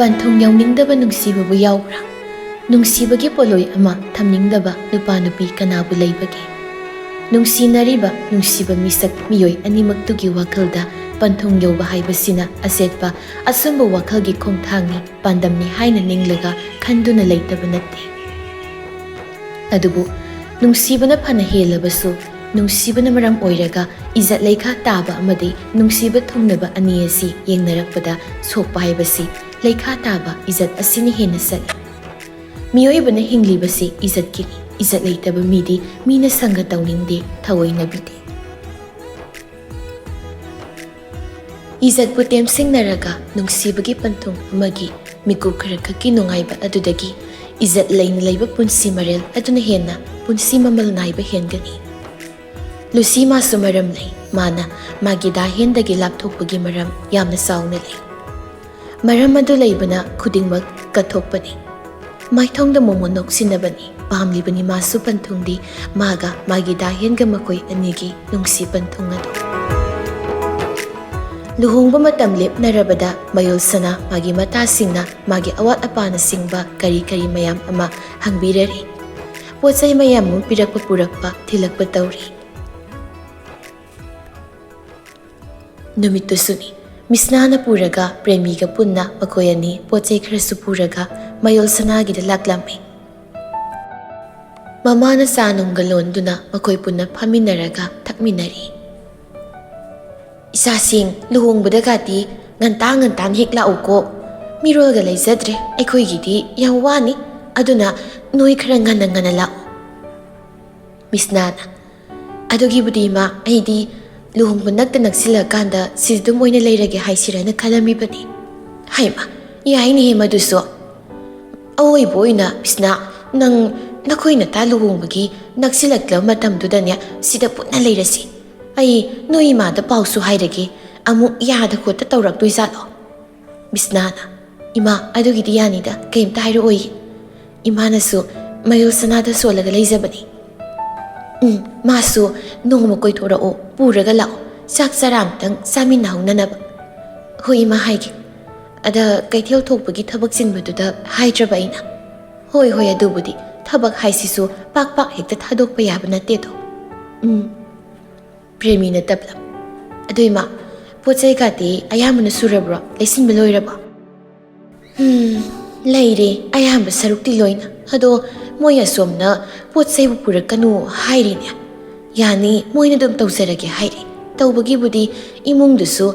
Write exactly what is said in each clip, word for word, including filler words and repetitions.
ꯄꯟꯊꯨꯡ ꯌꯧꯅꯤꯡꯗꯕ ꯅꯨꯡꯁꯤꯕꯕꯨ ꯌꯥꯎꯕ꯭ꯔꯥ? ꯅꯨꯡꯁꯤꯕꯒꯤ ꯄꯣꯠꯂꯣꯏ ꯑꯃ ꯊꯝꯅꯤꯡꯗꯕ ꯅꯨꯄꯥ ꯅꯨꯄꯤ ꯀꯅꯥꯕꯨ ꯂꯩꯕꯒꯦ? ꯅꯨꯡꯁꯤꯅꯔꯤꯕ ꯅꯨꯡꯁꯤꯕ ꯃꯤꯁꯛ ꯃꯤꯑꯣꯏ ꯑꯅꯤꯃꯛꯇꯨꯒꯤ ꯋꯥꯈꯜꯗ ꯄꯟꯊꯨꯡ ꯌꯧꯕ ꯍꯥꯏꯕꯁꯤꯅ ꯑꯆꯦꯠꯄ ꯑꯆꯨꯝꯕ ꯋꯥꯈꯜꯒꯤ ꯈꯣꯡꯊꯥꯡꯅꯤ, ꯄꯥꯟꯗꯝꯅꯤ ꯍꯥꯏꯅ ꯅꯤꯡꯂꯒ ꯈꯟꯗꯨꯅ ꯂꯩꯇꯕ ꯅꯠꯇꯦ꯫ ꯑꯗꯨꯕꯨ ꯅꯨꯡꯁꯤꯕꯅ ꯐꯅ ꯍꯦꯜꯂꯕꯁꯨ, ꯅꯨꯡꯁꯤꯕꯅ ꯃꯔꯝ ꯑꯣꯏꯔꯒ ꯏꯖꯠ ꯂꯩꯈꯥ ꯇꯥꯕ ꯑꯃꯗꯤ ꯅꯨꯡꯁꯤꯕ ꯊꯨꯡꯅꯕ ꯑꯅꯤ ꯑꯁꯤ ꯌꯦꯡꯅꯔꯛꯄꯗ ꯁꯣꯛꯄ ꯍꯥꯏꯕꯁꯤ ꯂꯩꯈꯥ ꯇꯥꯕ ꯏꯖꯠ ꯑꯁꯤꯅ ꯍꯦꯟꯅ ꯆꯠꯂꯤ꯫ ꯃꯤꯑꯣꯏꯕꯅ ꯍꯤꯡꯂꯤꯕꯁꯤ ꯏꯖꯠꯀꯤꯅꯤ꯫ ꯏꯖꯠ ꯂꯩꯇꯕ ꯃꯤꯗꯤ ꯃꯤꯅ ꯁꯪꯒ ꯇꯧꯅꯤꯡꯗꯦ, ꯊꯑꯣꯏꯅꯕꯤꯗꯦ꯫ ꯏꯖꯠꯄꯨ ꯇꯦꯝꯁꯤꯡꯅꯔꯒ ꯅꯨꯡꯁꯤꯕꯒꯤ ꯄꯟꯊꯨꯡ ꯑꯃꯒꯤ ꯃꯤꯀꯨꯞ ꯈꯔꯈꯛꯀꯤ ꯅꯨꯡꯉꯥꯏꯕ ꯑꯗꯨꯗꯒꯤ ꯏꯖꯠ ꯂꯩꯅ ꯂꯩꯕ ꯄꯨꯟꯁꯤ ꯃꯔꯦꯜ ꯑꯗꯨꯅ ꯍꯦꯟꯅ ꯄꯨꯟꯁꯤ ꯃꯃꯜ ꯅꯥꯏꯕ ꯍꯦꯟꯒꯅꯤ꯫ ꯂꯨꯁꯤ ꯃꯥꯁꯨ ꯃꯔꯝ ꯂꯩ꯫ ꯃꯥꯅ ꯃꯥꯒꯤ ꯗꯥꯍꯦꯟꯗꯒꯤ ꯂꯥꯞꯊꯣꯛꯄꯒꯤ ꯃꯔꯝ ꯌꯥꯝꯅ ꯆꯥꯎꯅ ꯂꯩ꯫ ꯃꯔꯝ ꯑꯗꯨ ꯂꯩꯕꯅ ꯈꯨꯗꯤꯡꯃꯛ ꯀꯠꯊꯣꯛꯄꯅꯤ꯫ ꯃꯥꯏꯊꯣꯡꯗ ꯃꯣꯃꯣꯟ ꯅꯣꯛꯁꯤꯟꯅꯕꯅꯤ꯫ ꯄꯥꯝꯂꯤꯕꯅꯤ ꯃꯥꯁꯨ ꯄꯟꯊꯨꯡꯗꯤ, ꯃꯥꯒ ꯃꯥꯒꯤ ꯗꯥꯍꯦꯟꯒ ꯃꯈꯣꯏ ꯑꯅꯤꯒꯤ ꯅꯨꯡꯁꯤ ꯄꯟꯊꯨꯡ ꯑꯗꯨ꯫ ꯂꯨꯍꯣꯡꯕ ꯃꯇꯝ ꯂꯦꯞꯅꯔꯕꯗ ꯃꯌꯣꯜ ꯁꯅꯥ ꯃꯥꯒꯤ ꯃꯇꯥꯁꯤꯡꯅ ꯃꯥꯒꯤ ꯑꯋꯥꯠ ꯑꯄꯥꯅꯆꯤꯡꯕ ꯀꯔꯤ ꯀꯔꯤ ꯃꯌꯥꯝ ꯑꯃ ꯍꯪꯕꯤꯔꯔꯤ꯫ ꯄꯣꯠ ꯆꯩ ꯃꯌꯥꯝ ꯑꯃ ꯄꯤꯔꯛꯄ ꯄꯨꯔꯛꯄ ꯊꯤꯜꯂꯛꯄ ꯇꯧꯔꯤ꯫ ꯅꯨꯃꯤꯠꯇꯨꯁꯨꯅꯤ꯫ ꯃꯤꯁꯅꯥꯅ ꯄꯨꯔꯒ ꯄ꯭ꯔꯦꯃꯤꯒ ꯄꯨꯟꯅ ꯃꯈꯣꯏ ꯑꯅꯤ ꯄꯣꯠ ꯆꯩ ꯈꯔꯁꯨ ꯄꯨꯔꯒ ꯃꯌꯣꯜ ꯁꯅꯥꯒꯤꯗ ꯂꯥꯛꯂꯝꯃꯤ꯫ ꯃꯃꯥꯅ ꯆꯥ ꯅꯨꯡꯒ ꯂꯣꯟꯗꯨꯅ ꯃꯈꯣꯏ ꯄꯨꯟꯅ ꯐꯝꯃꯤꯟꯅꯔꯒ ꯊꯛꯃꯤꯟꯅꯔꯤ꯫ "ꯏꯆꯥꯁꯤꯡ, ꯂꯨꯍꯣꯡꯕꯗꯒꯗꯤ ꯉꯟꯇꯥ ꯉꯟꯇꯥꯅ ꯍꯦꯛ ꯂꯥꯛꯎꯀꯣ꯫ ꯃꯤꯔꯣꯜꯒ ꯂꯩꯖꯗ꯭ꯔꯦ꯫ ꯑꯩꯈꯣꯏꯒꯤꯗꯤ ꯌꯥꯝ ꯋꯥꯅꯤ꯫ ꯑꯗꯨꯅ ꯅꯣꯏ ꯈꯔ ꯉꯟꯅ ꯉꯟꯅ ꯂꯥꯛꯎ꯫" ꯃꯤꯁꯅꯥꯅ, "ꯑꯗꯨꯒꯤꯕꯨꯗꯤ ꯏꯃꯥ, ꯑꯩꯗꯤ ꯂꯨꯍꯣꯡꯕ ꯅꯛꯇ ꯅꯛꯁꯤꯜꯂꯀꯥꯟꯗ ꯁꯤꯗ ꯑꯗꯨꯝ ꯑꯣꯏꯅ ꯂꯩꯔꯒꯦ ꯍꯥꯏꯁꯤꯔꯅ ꯈꯜꯂꯝꯃꯤꯕꯅꯤ꯫" "ꯍꯩꯃ, ꯌꯥꯏꯅꯦꯍꯦ ꯃꯗꯨꯁꯨ꯫" "ꯑꯋꯣꯏꯕ ꯑꯣꯏꯅ ꯃꯤꯁꯅꯥ, ꯅꯪ ꯅꯈꯣꯏ ꯅꯇꯥ ꯂꯨꯍꯣꯡꯕꯒꯤ ꯅꯛꯁꯤꯜꯂꯛꯂꯕ ꯃꯇꯝꯗꯨꯗꯅꯦ ꯁꯤꯗ ꯄꯨꯟꯅ ꯂꯩꯔꯁꯤ꯫ ꯑꯩ ꯅꯣꯏ ꯏꯃꯥꯗ ꯄꯥꯎꯁꯨ ꯍꯥꯏꯔꯒꯦ꯫ ꯑꯃꯨꯛ ꯌꯥꯗ ꯈꯣꯠꯇ ꯇꯧꯔꯛꯇꯣꯏꯖꯥꯠꯂꯣ?" ꯃꯤꯁꯅꯥꯅ, "ꯏꯃꯥ, ꯑꯗꯨꯒꯤꯗꯤ ꯌꯥꯅꯤꯗ, ꯀꯩꯝꯇ ꯍꯥꯏꯔꯛꯑꯣꯏꯌꯦ꯫ ꯏꯃꯥꯅꯁꯨ ꯃꯌꯣꯜ ꯁꯅꯥꯗ ꯁꯣꯜꯂꯒ ꯂꯩꯖꯕꯅꯤ꯫" "ꯎꯝ, ꯃꯥꯁꯨ ꯅꯣꯡꯃ ꯀꯣꯏꯊꯣꯔꯛꯑꯣ, ꯄꯨꯔꯒ ꯂꯥꯛꯑꯣ, ꯆꯥꯛ ꯆꯔꯥ ꯑꯝꯇꯪ ꯆꯥꯃꯤꯟꯅꯍꯧꯅꯅꯕ꯫" "ꯍꯣꯏ ꯏꯃꯥ, ꯍꯥꯏꯒꯦ꯫" ꯑꯗ ꯀꯩꯊꯦꯜ ꯊꯣꯛꯄꯒꯤ ꯊꯕꯛ ꯆꯤꯟꯕꯗꯨꯗ ꯍꯥꯏꯗ꯭ꯔꯕ ꯑꯩꯅ꯫ "ꯍꯣꯏ, ꯍꯣꯏ, ꯑꯗꯨꯕꯨꯗꯤ ꯊꯕꯛ ꯍꯥꯏꯁꯤꯁꯨ ꯄꯥꯛ ꯄꯥꯛ ꯍꯦꯛꯇ ꯊꯥꯗꯣꯛꯄ ꯌꯥꯕ ꯅꯠꯇꯦꯗꯣ꯫" "ꯎꯝ꯫" ꯄ꯭ꯔꯦꯃꯤꯅ ꯇꯞꯂꯞ꯫ "ꯑꯗꯨ ꯏꯃꯥ, ꯄꯣꯠ ꯆꯩ ꯀꯥꯇꯤ ꯑꯌꯥꯝꯕꯅ ꯁꯨꯔꯕ꯭ꯔꯣ? ꯂꯩꯁꯤꯟꯕ ꯂꯣꯏꯔꯕꯣ?" "ꯎꯝ, ꯂꯩꯔꯦ, ꯑꯌꯥꯝꯕ ꯁꯔꯨꯛꯇꯤ ꯂꯣꯏꯅ꯫ ꯑꯗꯣ ꯃꯣꯏ ꯑꯁꯣꯝꯅ ꯄꯣꯠ ꯆꯩꯕꯨ ꯄꯨꯔꯛꯀꯅꯨ ꯍꯥꯏꯔꯤꯅꯦ꯫ ꯌꯥꯅꯤ, ꯃꯣꯏꯅ ꯑꯗꯨꯝ ꯇꯧꯖꯔꯒꯦ ꯍꯥꯏꯔꯤ꯫ ꯇꯧꯕꯒꯤꯕꯨꯗꯤ ꯏꯃꯨꯡꯗꯨꯁꯨ,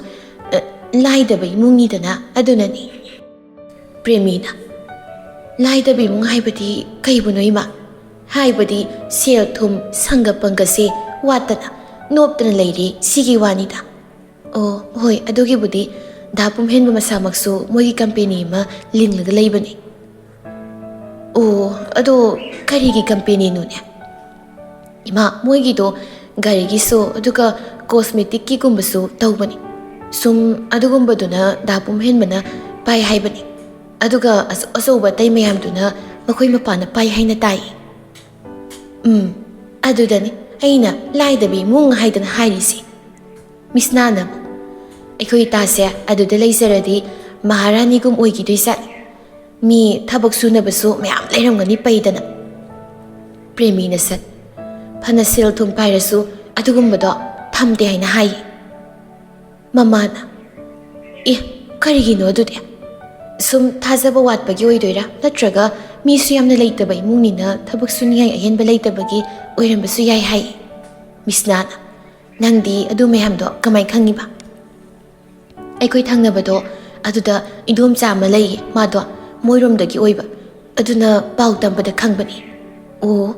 ꯑ, ꯂꯥꯏꯗꯕ ꯏꯃꯨꯡꯅꯤꯗꯅ, ꯑꯗꯨꯅꯅꯤ꯫" ꯄ꯭ꯔꯦꯃꯤꯅ, "ꯂꯥꯏꯗꯕ ꯏꯃꯨꯡ ꯍꯥꯏꯕꯗꯤ ꯀꯩꯕꯨꯅꯣ ꯏꯃꯥ?" "ꯍꯥꯏꯕꯗꯤ ꯁꯦꯜ ꯊꯨꯝ, ꯁꯪꯒ ꯄꯪꯒꯁꯦ ꯋꯥꯠꯇꯅ ꯅꯣꯞꯇꯅ ꯂꯩꯔꯤ, ꯁꯤꯒꯤ ꯋꯥꯅꯤꯗ꯫" "ꯑꯣ, ꯍꯣꯏ, ꯑꯗꯨꯒꯤꯕꯨꯗꯤ ꯗꯥ ꯄꯨꯝꯍꯦꯟꯕ ꯃꯁꯥꯃꯛꯁꯨ ꯃꯣꯏꯒꯤ ꯀꯝꯄꯦꯅꯤ ꯑꯃ ꯂꯤꯡꯂꯒ ꯂꯩꯕꯅꯤ꯫" "ꯑꯣ, ꯑꯗꯣ ꯀꯔꯤꯒꯤ ꯀꯝꯄꯦꯅꯤꯅꯣꯅꯦ?" "ꯏꯃꯥ, ꯃꯣꯏꯒꯤꯗꯣ ꯒꯥꯔꯤꯒꯤꯁꯨ, ꯑꯗꯨꯒ ꯀꯣꯁꯃꯦꯇꯤꯛꯀꯤꯒꯨꯝꯕꯁꯨ ꯇꯧꯕꯅꯤ꯫ ꯁꯨꯝ ꯑꯗꯨꯒꯨꯝꯕꯗꯨꯅ ꯗꯥ ꯄꯨꯝꯍꯦꯟꯕꯅ ꯄꯥꯏ ꯍꯥꯏꯕꯅꯤ꯫ ꯑꯗꯨꯒ ꯑꯆꯧ ꯑꯆꯧꯕ ꯑꯇꯩ ꯃꯌꯥꯝꯗꯨꯅ ꯃꯈꯣꯏ ꯃꯄꯥꯅ ꯄꯥꯏ ꯍꯥꯏꯅ ꯇꯥꯏ꯫" "ꯎꯝ, ꯑꯗꯨꯗꯅꯤ ꯑꯩꯅ ꯂꯥꯏꯗꯕ ꯏꯃꯨꯡ ꯍꯥꯏꯗꯅ ꯍꯥꯏꯔꯤꯁꯦ꯫" ꯃꯤꯁꯅꯥꯅ ꯑꯃꯨꯛ, "ꯑꯩꯈꯣꯏ ꯏꯇꯥꯁꯦ ꯑꯗꯨꯗ ꯂꯩꯖꯔꯗꯤ ꯃꯍꯥꯔꯥꯅꯤꯒꯨꯝ ꯑꯣꯏꯈꯤꯗꯣꯏꯖꯥꯠꯅꯤ꯫ ꯃꯤ ꯊꯕꯛ ꯁꯨꯅꯕꯁꯨ ꯃꯌꯥꯝ ꯂꯩꯔꯝꯒꯅꯤ ꯄꯩꯗꯅ꯫" ꯄ꯭ꯔꯦꯃꯤꯅ ꯁꯠ, "ꯐꯅ ꯁꯦꯜ ꯊꯨꯝ ꯄꯥꯏꯔꯁꯨ ꯑꯗꯨꯒꯨꯝꯕꯗꯣ ꯊꯝꯗꯦ ꯍꯥꯏꯅ ꯍꯥꯏꯌꯦ꯫" ꯃꯃꯥꯅ, "ꯑꯦ, ꯀꯔꯤꯒꯤꯅꯣ ꯑꯗꯨꯗꯤ? ꯁꯨꯝ ꯊꯥꯖꯕ ꯋꯥꯠꯄꯒꯤ ꯑꯣꯏꯗꯣꯏꯔꯥ? ꯅꯠꯇ꯭ꯔꯒ ꯃꯤꯁꯨ ꯌꯥꯝꯅ ꯂꯩꯇꯕ ꯏꯃꯨꯡꯅꯤꯅ ꯊꯕꯛ ꯁꯨꯅꯤꯡꯉꯥꯏ ꯑꯍꯦꯟꯕ ꯂꯩꯇꯕꯒꯤ ꯑꯣꯏꯔꯝꯕꯁꯨ ꯌꯥꯏ ꯍꯥꯏ꯫" ꯃꯤꯁꯅꯥꯅ, "ꯅꯪꯗꯤ ꯑꯗꯨ ꯃꯌꯥꯝꯗꯣ ꯀꯃꯥꯏ ꯈꯪꯉꯤꯕ?" "ꯑꯩꯈꯣꯏ ꯊꯪꯅꯕꯗꯣ ꯑꯗꯨꯗ ꯏꯗꯣꯝꯆꯥ ꯑꯃ ꯂꯩꯌꯦ, ꯃꯥꯗꯣ ꯃꯣꯏꯔꯣꯝꯗꯒꯤ ꯑꯣꯏꯕ, ꯑꯗꯨꯅ ꯄꯥꯎ ꯇꯝꯕꯗ ꯈꯪꯕꯅꯤ꯫" "ꯑꯣ"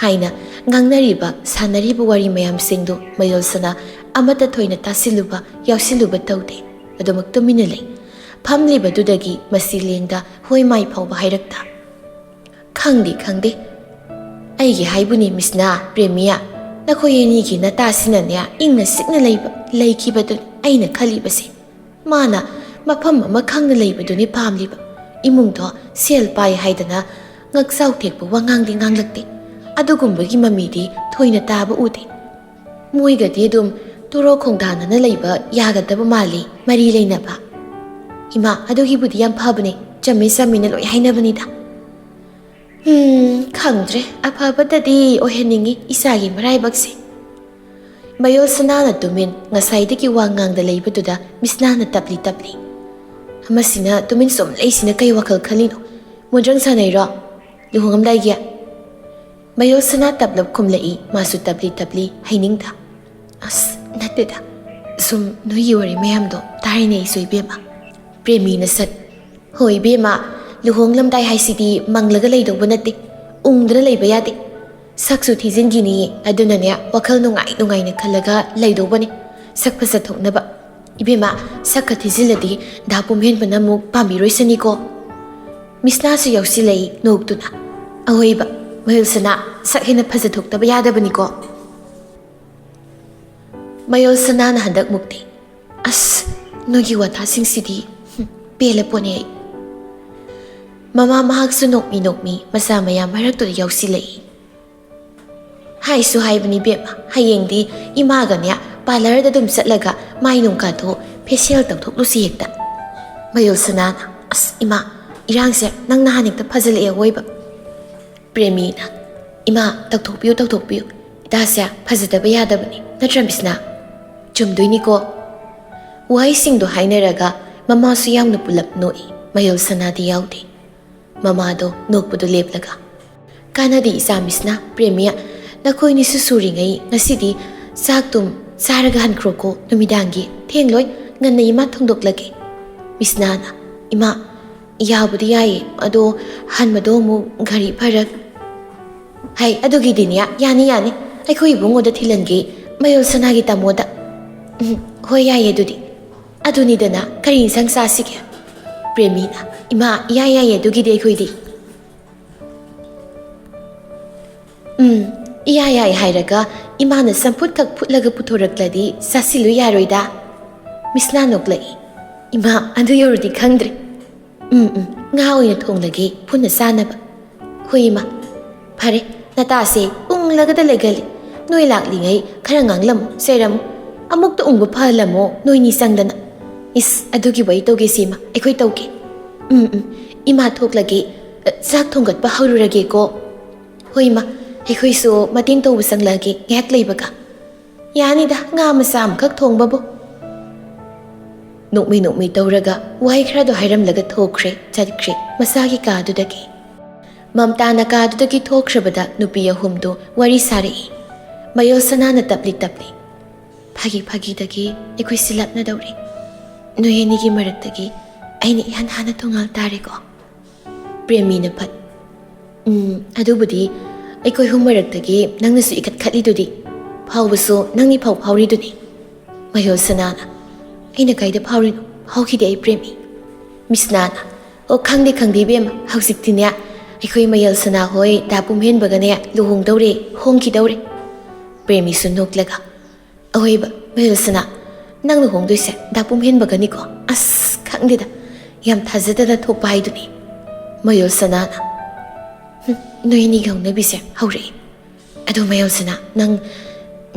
ꯍꯥꯏꯅ ꯉꯥꯡꯅꯔꯤꯕ, ꯁꯥꯟꯅꯔꯤꯕ ꯋꯥꯔꯤ ꯃꯌꯥꯝꯁꯤꯡꯗꯨ ꯃꯌꯣꯜꯁꯅꯥ ꯑꯃꯠꯇ ꯊꯣꯏꯅ ꯇꯥꯁꯤꯜꯂꯨꯕ, ꯌꯥꯎꯁꯤꯜꯂꯨꯕ ꯇꯧꯗꯦ꯫ ꯑꯗꯨꯃꯛ ꯇꯨꯃꯤꯟꯅ ꯂꯩ꯫ ꯐꯝꯂꯤꯕꯗꯨꯗꯒꯤ ꯃꯁꯤ ꯂꯦꯡꯗ ꯍꯣꯏ ꯃꯥꯏ ꯐꯥꯎꯕ ꯍꯥꯏꯔꯛꯇ꯫ "ꯈꯪꯗꯦ, ꯈꯪꯗꯦ꯫ ꯑꯩꯒꯤ ꯍꯥꯏꯕꯨꯅꯤ ꯃꯤꯁꯅꯥ, ꯄ꯭ꯔꯦꯃꯤꯌꯥ, ꯅꯈꯣꯏ ꯑꯅꯤꯒꯤ ꯅꯇꯥꯁꯤꯅꯅꯦ ꯏꯪꯅ ꯆꯤꯛꯅ ꯂꯩꯕ, ꯂꯩꯈꯤꯕꯗꯨꯅꯤ ꯑꯩꯅ ꯈꯜꯂꯤꯕꯁꯦ꯫ ꯃꯥꯅ ꯃꯐꯝ ꯑꯃ ꯈꯪꯅ ꯂꯩꯕꯗꯨꯅꯤ ꯄꯥꯝꯂꯤꯕ꯫ ꯏꯃꯨꯡꯗꯣ ꯁꯦꯜ ꯄꯥꯏ ꯍꯥꯏꯗꯅ ꯉꯛꯆꯥꯎ ꯊꯦꯛꯄ ꯋꯥꯉꯥꯡꯗꯤ ꯉꯥꯡꯂꯛꯇꯦ꯫ ꯑꯗꯨꯒꯨꯝꯕꯒꯤ ꯃꯃꯤꯗꯤ ꯊꯣꯏꯅ ꯇꯥꯕ ꯎꯗꯦ꯫ ꯃꯣꯏꯒꯗꯤ ꯑꯗꯨꯝ ꯇꯣꯔꯣ ꯈꯣꯡꯗꯥꯅꯅ ꯂꯩꯕ ꯌꯥꯒꯗꯕ ꯃꯥꯜꯂꯤ ꯃꯔꯤ ꯂꯩꯅꯕ꯫" "ꯏꯃꯥ, ꯑꯗꯨꯒꯤꯕꯨꯗꯤ ꯌꯥꯝ ꯐꯕꯅꯦ, ꯆꯝꯃꯦ ꯆꯝꯃꯦꯅ ꯂꯣꯏ ꯍꯥꯏꯅꯕꯅꯤꯗ"꯫ "ꯎꯝ, ꯈꯪꯗ꯭ꯔꯦ, ꯑꯐꯕꯇꯗꯤ ꯑꯣꯏꯍꯟꯅꯤꯡꯉꯤ ꯏꯆꯥꯒꯤ ꯃꯔꯥꯏꯕꯛꯁꯦ"꯫ ꯃꯌꯣꯜ ꯁꯅꯥꯅ ꯇꯨꯃꯤꯟ ꯉꯁꯥꯏꯗꯒꯤ ꯋꯥ ꯉꯥꯡꯗ ꯂꯩꯕꯗꯨꯗ ꯃꯤꯁꯅꯥꯅ ꯇꯞꯂꯤ ꯇꯞꯂꯤ, "ꯑꯃꯁꯤꯅ ꯇꯨꯃꯤꯟ ꯁꯨꯝ ꯂꯩꯁꯤꯅ ꯀꯩ ꯋꯥꯈꯜ ꯈꯜꯂꯤꯅꯣ? ꯃꯣꯟꯗ꯭ꯔꯪ ꯁꯥꯟꯅꯩꯔꯣ? ꯂꯨꯍꯣꯡꯉꯝꯗꯥꯏꯒꯤ?" ꯃꯌꯣꯜ ꯁꯅꯥ ꯇꯞꯂꯞ ꯈꯨꯝꯂꯛꯏ, ꯃꯥꯁꯨ ꯇꯞꯂꯤ ꯇꯞꯂꯤ ꯍꯩꯅꯤꯡꯗ, "ꯑꯁ, ꯅꯠꯇꯦꯗ, ꯁꯨꯝ ꯅꯣꯏꯒꯤ ꯋꯥꯔꯤ ꯃꯌꯥꯝꯗꯣ ꯇꯥꯔꯤꯅꯦ ꯑꯩꯁꯨ, ꯏꯕꯦꯝꯃ"꯫ ꯄ꯭ꯔꯦꯃꯤꯅ ꯁꯠ, "ꯍꯣꯏ ꯏꯕꯦꯝꯃ, ꯂꯨꯍꯣꯡꯂꯝꯗꯥꯏ ꯍꯥꯏꯁꯤꯗꯤ ꯃꯪꯂꯒ ꯂꯩꯗꯧꯕ ꯅꯠꯇꯦ, ꯎꯪꯗꯅ ꯂꯩꯕ ꯌꯥꯗꯦ꯫ ꯁꯛꯁꯨ ꯊꯤꯖꯤꯟꯈꯤꯅꯤꯌꯦ, ꯑꯗꯨꯅꯅꯦ, ꯋꯥꯈꯜ ꯅꯨꯡꯉꯥꯏ ꯅꯨꯡꯉꯥꯏꯅ ꯈꯜꯂꯒ ꯂꯩꯗꯧꯕꯅꯤ, ꯁꯛ ꯐꯖꯊꯣꯛꯅꯕ꯫ ꯏꯕꯦꯝꯃ, ꯁꯛꯀ ꯊꯤꯖꯤꯜꯂꯗꯤ ꯗꯥ ꯄꯨꯝꯍꯦꯟꯕꯅ ꯑꯃꯨꯛ ꯄꯥꯝꯕꯤꯔꯣꯏꯁꯅꯤꯀꯣ"꯫ ꯃꯤꯁꯅꯥꯁꯨ ꯌꯥꯎꯁꯤꯜꯂꯛꯏ ꯅꯣꯛꯇꯨꯅ, "ꯑꯍꯣꯏꯕ, ꯃꯌꯣꯜ ꯁꯅꯥ, ꯁꯛ ꯍꯦꯟꯅ ꯐꯖꯊꯣꯛꯇꯕ ꯌꯥꯗꯕꯅꯤꯀꯣ"꯫ ꯃꯌꯣꯜ ꯁꯅꯥꯅ ꯍꯟꯗꯛ ꯃꯨꯛꯇꯤ, "ꯑꯁ, ꯅꯣꯏꯒꯤ ꯋꯥꯊꯥꯁꯤꯡꯁꯤꯗꯤ, ꯍꯨꯝ, ꯄꯦꯜꯂ ꯄꯣꯠꯅꯦ ꯑꯩ"꯫ ꯃꯃꯥ ꯃꯍꯥꯛꯁꯨ ꯅꯣꯛꯃꯤ ꯅꯣꯛꯃꯤ ꯃꯆꯥ ꯃꯌꯥꯝ ꯃꯔꯛꯇꯨꯗ ꯌꯥꯎꯁꯤꯜꯂꯛꯏ꯫ "ꯍꯥꯏꯁꯨ ꯍꯥꯏꯕꯅꯤ ꯏꯕꯦꯝꯃ, ꯍꯌꯦꯡꯗꯤ ꯏꯃꯥꯒꯅꯦ ꯄꯥꯔꯂꯔꯗ ꯑꯗꯨꯝ ꯆꯠꯂꯒ ꯃꯥꯏ ꯅꯨꯡ ꯀꯥꯊꯣꯛ ꯐꯦꯁꯤꯌꯦꯜ ꯇꯧꯊꯣꯛꯂꯨꯁꯤ ꯍꯦꯛꯇ"꯫ ꯃꯌꯣꯜ ꯁꯅꯥꯅ, "ꯑꯁ ꯏꯃꯥ, ꯏꯔꯥꯡꯁꯦ ꯅꯪ ꯅꯍꯥꯟ ꯍꯦꯛꯇ ꯐꯖꯜꯂꯛꯑꯦ ꯑꯋꯣꯏꯕ"꯫ ꯄ꯭ꯔꯦꯃꯤꯅ, "ꯏꯃꯥ, ꯇꯧꯊꯣꯛꯄꯤꯌꯨ, ꯇꯧꯊꯣꯛꯄꯤꯌꯨ꯫ ꯏꯇꯥꯁꯦ ꯐꯖꯗꯕ ꯌꯥꯗꯕꯅꯤ, ꯅꯠꯇ꯭ꯔ ꯃꯤꯁꯅꯥ?" "ꯆꯨꯝꯗꯣꯏꯅꯤꯀꯣ"꯫ ꯋꯥꯍꯩꯁꯤꯡꯗꯣ ꯍꯥꯏꯅꯔꯒ ꯃꯃꯥꯁꯨ ꯌꯥꯎꯅ ꯄꯨꯂꯞ ꯅꯣꯛꯏ, ꯃꯌꯣꯜ ꯁꯅꯥꯗꯤ ꯌꯥꯎꯗꯦ꯫ ꯃꯃꯥꯗꯣ ꯅꯣꯛꯄꯗꯨ ꯂꯦꯞꯂꯒ, "ꯀꯥꯟꯅꯗꯦ ꯏꯆꯥ ꯃꯤꯁꯅꯥ, ꯄ꯭ꯔꯦꯃꯤꯌꯥ, ꯅꯈꯣꯏꯅꯤꯁꯨ ꯁꯨꯔꯤꯉꯩ ꯉꯁꯤꯗꯤ ꯆꯥꯛꯇꯨꯝ ꯆꯥꯔꯒ ꯍꯟꯈ꯭ꯔꯣꯀꯣ, ꯅꯨꯃꯤꯗꯥꯡꯒꯤ ꯊꯦꯡꯂꯣꯏ, ꯉꯟꯅ ꯏꯃꯥ ꯊꯣꯡꯗꯣꯛꯂꯒꯦ"꯫ ꯃꯤꯁꯅꯥꯅ, "ꯏꯃꯥ, ꯌꯥꯕꯨꯗꯤ ꯌꯥꯏꯌꯦ, ꯑꯗꯣ ꯍꯟꯕꯗꯣ ꯑꯃꯨꯛ ꯒꯥꯔꯤ ꯐꯔꯛ"꯫ "ꯍꯩ, ꯑꯗꯨꯒꯤꯗꯤꯅꯦ, ꯌꯥꯅꯤ ꯌꯥꯅꯤ, ꯑꯩꯈꯣꯏ ꯏꯕꯨꯡꯉꯣꯗ ꯊꯤꯜꯍꯟꯒꯦ, ꯃꯌꯣꯜ ꯁꯅꯥꯒꯤ ꯇꯥꯃꯣꯗ"꯫ "ꯎꯝ, ꯍꯣꯏ, ꯌꯥꯏꯌꯦ ꯑꯗꯨꯗꯤ꯫ ꯑꯗꯨꯅꯤꯗꯅ, ꯀꯔꯤ ꯏꯟꯁꯥꯡ ꯆꯥꯁꯤꯒꯦ?" ꯄ꯭ꯔꯦꯃꯤꯅ, "ꯏꯃꯥ, ꯏꯌꯥ ꯌꯥꯏꯌꯦ ꯑꯗꯨꯒꯤꯗꯤ ꯑꯩꯈꯣꯏꯗꯤ"꯫ "ꯎꯝ, ꯏꯌꯥ ꯌꯥꯏ ꯍꯥꯏꯔꯒ ꯏꯃꯥꯅ ꯆꯝꯐꯨꯠ ꯈꯛ ꯐꯨꯠꯂꯒ ꯄꯨꯊꯣꯔꯛꯂꯗꯤ ꯆꯥꯁꯤꯜꯂꯨ ꯌꯥꯔꯣꯏꯗ"꯫ ꯃꯤꯁꯅꯥ ꯅꯣꯛꯂꯛꯏ꯫ "ꯏꯃꯥ, ꯑꯗꯨ ꯌꯧꯔꯗꯤ ꯈꯪꯗ꯭ꯔꯦ꯫ ꯎꯝ, ꯎꯝ, ꯉꯥ ꯑꯣꯏꯅ ꯊꯣꯡꯂꯒꯦ ꯄꯨꯟꯅ ꯆꯥꯅꯕ"꯫ "ꯍꯣꯏ ꯏꯃꯥ"꯫ "ꯐꯔꯦ, ꯅꯇꯥꯁꯦ ꯎꯪꯂꯒꯗ ꯂꯩꯒꯜꯂꯤ꯫ ꯅꯣꯏ ꯂꯥꯛꯂꯤꯉꯩ ꯈꯔ ꯉꯥꯡꯂꯝꯃꯨ, ꯆꯩꯔꯝꯃꯨ꯫ ꯑꯃꯨꯛꯇ ꯎꯪꯕ ꯐꯍꯜꯂꯝꯃꯣ ꯅꯣꯏꯅꯤ ꯆꯪꯗꯅ"꯫ "ꯏꯁ, ꯑꯗꯨꯒꯤꯕꯨ ꯑꯩ ꯇꯧꯒꯦ ꯁꯤꯃ, ꯑꯩꯈꯣꯏ ꯇꯧꯒꯦ꯫ ꯎꯝ, ꯎꯝ, ꯏꯃꯥ ꯊꯣꯛꯂꯒꯦ, ꯆꯥꯛ ꯊꯣꯡꯒꯠꯄ ꯍꯧꯔꯨꯔꯒꯦꯀꯣ꯫ ꯍꯣꯏ ꯏꯃꯥ, ꯑꯩꯈꯣꯏꯁꯨ ꯃꯇꯦꯡ ꯇꯧꯕ ꯆꯪꯂꯛꯑꯒꯦ ꯉꯥꯏꯍꯥꯛ ꯂꯩꯕꯒ꯫ ꯌꯥꯅꯤꯗ, ꯉꯥ ꯃꯆꯥ ꯑꯃꯈꯛ ꯊꯣꯡꯕꯕꯨ"꯫ ꯅꯣꯛꯃꯤ ꯅꯣꯛꯃꯤ ꯇꯧꯔꯒ ꯋꯥꯍꯩ ꯈꯔꯗꯣ ꯍꯥꯏꯔꯝꯂꯒ ꯊꯣꯛꯈ꯭ꯔꯦ, ꯆꯠꯈ꯭ꯔꯦ ꯃꯁꯥꯒꯤ ꯀꯥꯗꯨꯗꯒꯤ꯫ ꯃꯝꯇꯥꯅ ꯀꯥꯗꯨꯗꯒꯤ ꯊꯣꯛꯈ꯭ꯔꯕꯗ ꯅꯨꯄꯤ ꯑꯍꯨꯝꯗꯨ ꯋꯥꯔꯤ ꯁꯥꯔꯛꯏ꯫ ꯃꯌꯣꯜ ꯁꯅꯥꯅ ꯇꯞꯂꯤ ꯇꯞꯂꯤ, "ꯐꯥꯒꯤ ꯐꯥꯒꯤꯗꯒꯤ ꯑꯩꯈꯣꯏꯁꯤ ꯂꯥꯞꯅꯗꯧꯔꯦ꯫ ꯅꯣꯏ ꯑꯅꯤꯒꯤ ꯃꯔꯛꯇꯒꯤ ꯑꯩꯅ ꯏꯍꯥꯟ ꯍꯥꯟꯅ ꯊꯣꯡꯉꯥꯜ ꯇꯥꯔꯦꯀꯣ"꯫ ꯄ꯭ꯔꯦꯃꯤꯅ ꯐꯠ, "ꯎꯝ, ꯑꯗꯨꯕꯨꯗꯤ ꯑꯩꯈꯣꯏ ꯑꯍꯨꯝ ꯃꯔꯛꯇꯒꯤ ꯅꯪꯅꯁꯨ ꯏꯈꯠꯈꯠꯂꯤꯗꯨꯗꯤ꯫ ꯐꯥꯎꯕꯁꯨ ꯅꯪꯅꯤ ꯐꯥꯎ ꯐꯥꯎꯔꯤꯗꯨꯅꯤ"꯫ ꯃꯌꯣꯜ ꯁꯅꯥꯅ, "ꯑꯩꯅ ꯀꯥꯏꯗ ꯐꯥꯎꯔꯤꯅꯣ? ꯐꯥꯎꯈꯤꯗꯦ ꯑꯩ, ꯄ꯭ꯔꯦꯃꯤ"꯫ ꯃꯤꯁꯅꯥꯅ, "ꯑꯣ, ꯈꯪꯗꯦ, ꯈꯪꯗꯦ ꯏꯕꯦꯝꯃ, ꯍꯧꯖꯤꯛꯇꯤꯅꯦ ꯑꯩꯈꯣꯏ ꯃꯌꯣꯜ ꯁꯅꯥ ꯍꯣꯏ ꯗꯥ ꯄꯨꯝꯍꯦꯟꯕꯒꯅꯦ ꯂꯨꯍꯣꯡꯗꯧꯔꯦ, ꯍꯣꯡꯈꯤꯗꯧꯔꯦ"꯫ ꯄ꯭ꯔꯦꯃꯤꯁꯨ ꯅꯣꯛꯂꯒ, "ꯑꯑꯣꯏꯕ, ꯃꯌꯣꯜ ꯁꯅꯥ, ꯅꯪ ꯂꯨꯍꯣꯡꯗꯣꯏꯁꯦ ꯗꯥ ꯄꯨꯝꯍꯦꯟꯕꯒꯅꯤꯀꯣ? ꯑꯁ, ꯈꯪꯗꯦꯗ, ꯌꯥꯝ ꯊꯥꯖꯗꯅ ꯊꯣꯛꯄ ꯍꯥꯏꯗꯨꯅꯤ"꯫ ꯃꯌꯣꯜ ꯁꯅꯥꯅ, "ꯍꯨꯝ, ꯅꯣꯏ ꯑꯅꯤꯒꯤ ꯍꯧꯅꯕꯤꯁꯦ ꯍꯧꯔꯛꯑꯦ꯫ ꯑꯗꯣ ꯃꯌꯣꯜ ꯁꯅꯥ, ꯅꯪ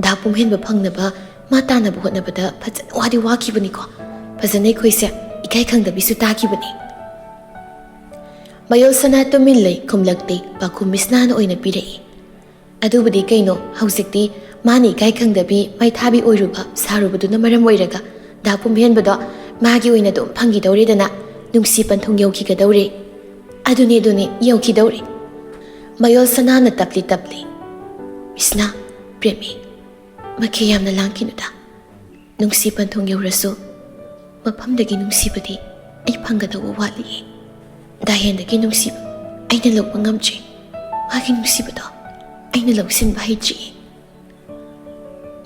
ꯗꯥ ꯄꯨꯝꯍꯦꯟꯕ ꯐꯪꯅꯕ ꯃꯥ ꯇꯥꯟꯅꯕ ꯍꯣꯠꯅꯕꯗ ꯐꯖꯅ ꯋꯥꯗꯤ ꯋꯥꯈꯤꯕꯅꯤꯀꯣ꯫ ꯐꯖꯅ ꯑꯩꯈꯣꯏꯁꯦ ꯏꯀꯥꯏ ꯈꯪꯗꯕꯤꯁꯨ ꯇꯥꯈꯤꯕꯅꯤ"꯫ ꯃꯌꯣꯜ ꯁꯅꯥ ꯇꯨꯃꯤꯟ ꯂꯩ, ꯈꯨꯝꯂꯛꯇꯦ, ꯄꯥꯎꯈꯨꯝ ꯃꯤꯁꯅꯥꯅ ꯑꯣꯏꯅ ꯄꯤꯔꯛꯏ꯫ "ꯑꯗꯨꯕꯨꯗꯤ ꯀꯩꯅꯣ, ꯍꯧꯖꯤꯛꯇꯤ ꯃꯥꯅ ꯏꯀꯥꯏ ꯈꯪꯗꯕꯤ ꯃꯩꯊꯥꯕꯤ ꯑꯣꯏꯔꯨꯕ ꯁꯥꯔꯨꯕꯗꯨꯅ ꯃꯔꯝ ꯑꯣꯏꯔꯒ ꯗꯥ ꯄꯨꯝꯍꯦꯟꯕꯗꯣ ꯃꯥꯒꯤ ꯑꯣꯏꯅ ꯑꯗꯨꯝ ꯐꯪꯈꯤꯗꯧꯔꯦꯗꯅ, ꯅꯨꯡꯁꯤ ꯄꯟꯊꯨꯡ ꯌꯧꯈꯤꯒꯗꯧꯔꯦ"꯫ "ꯑꯗꯨꯅꯦ, ꯑꯗꯨꯅꯦ, ꯌꯧꯈꯤꯗꯧꯔꯦ"꯫ ꯃꯌꯣꯜ ꯁꯅꯥꯅ ꯇꯞꯂꯤ ꯇꯞꯂꯤ, "ꯃꯤꯁꯅꯥ, ꯄ꯭ꯔꯦꯃꯤ, ꯃꯈꯦ ꯌꯥꯝꯅ ꯂꯥꯡꯈꯤꯅꯨꯗ꯫ ꯅꯨꯡꯁꯤ ꯄꯟꯊꯨꯡ ꯌꯧꯔꯁꯨ ꯃꯐꯝꯗꯒꯤ ꯅꯨꯡꯁꯤꯕꯗꯤ ꯑꯩ ꯐꯪꯒꯗꯧꯕ ꯋꯥꯠꯂꯤꯌꯦ꯫ ꯗꯥ ꯍꯦꯟꯗꯒꯤ ꯅꯨꯡꯁꯤꯕ ꯑꯩꯅ ꯂꯧꯕ ꯉꯝꯗ꯭ꯔꯤ꯫ ꯃꯥꯒꯤ ꯅꯨꯡꯁꯤꯕꯗꯣ ꯑꯩꯅ ꯂꯧꯁꯤꯟꯕ ꯍꯩꯇ꯭ꯔꯤꯌꯦ"꯫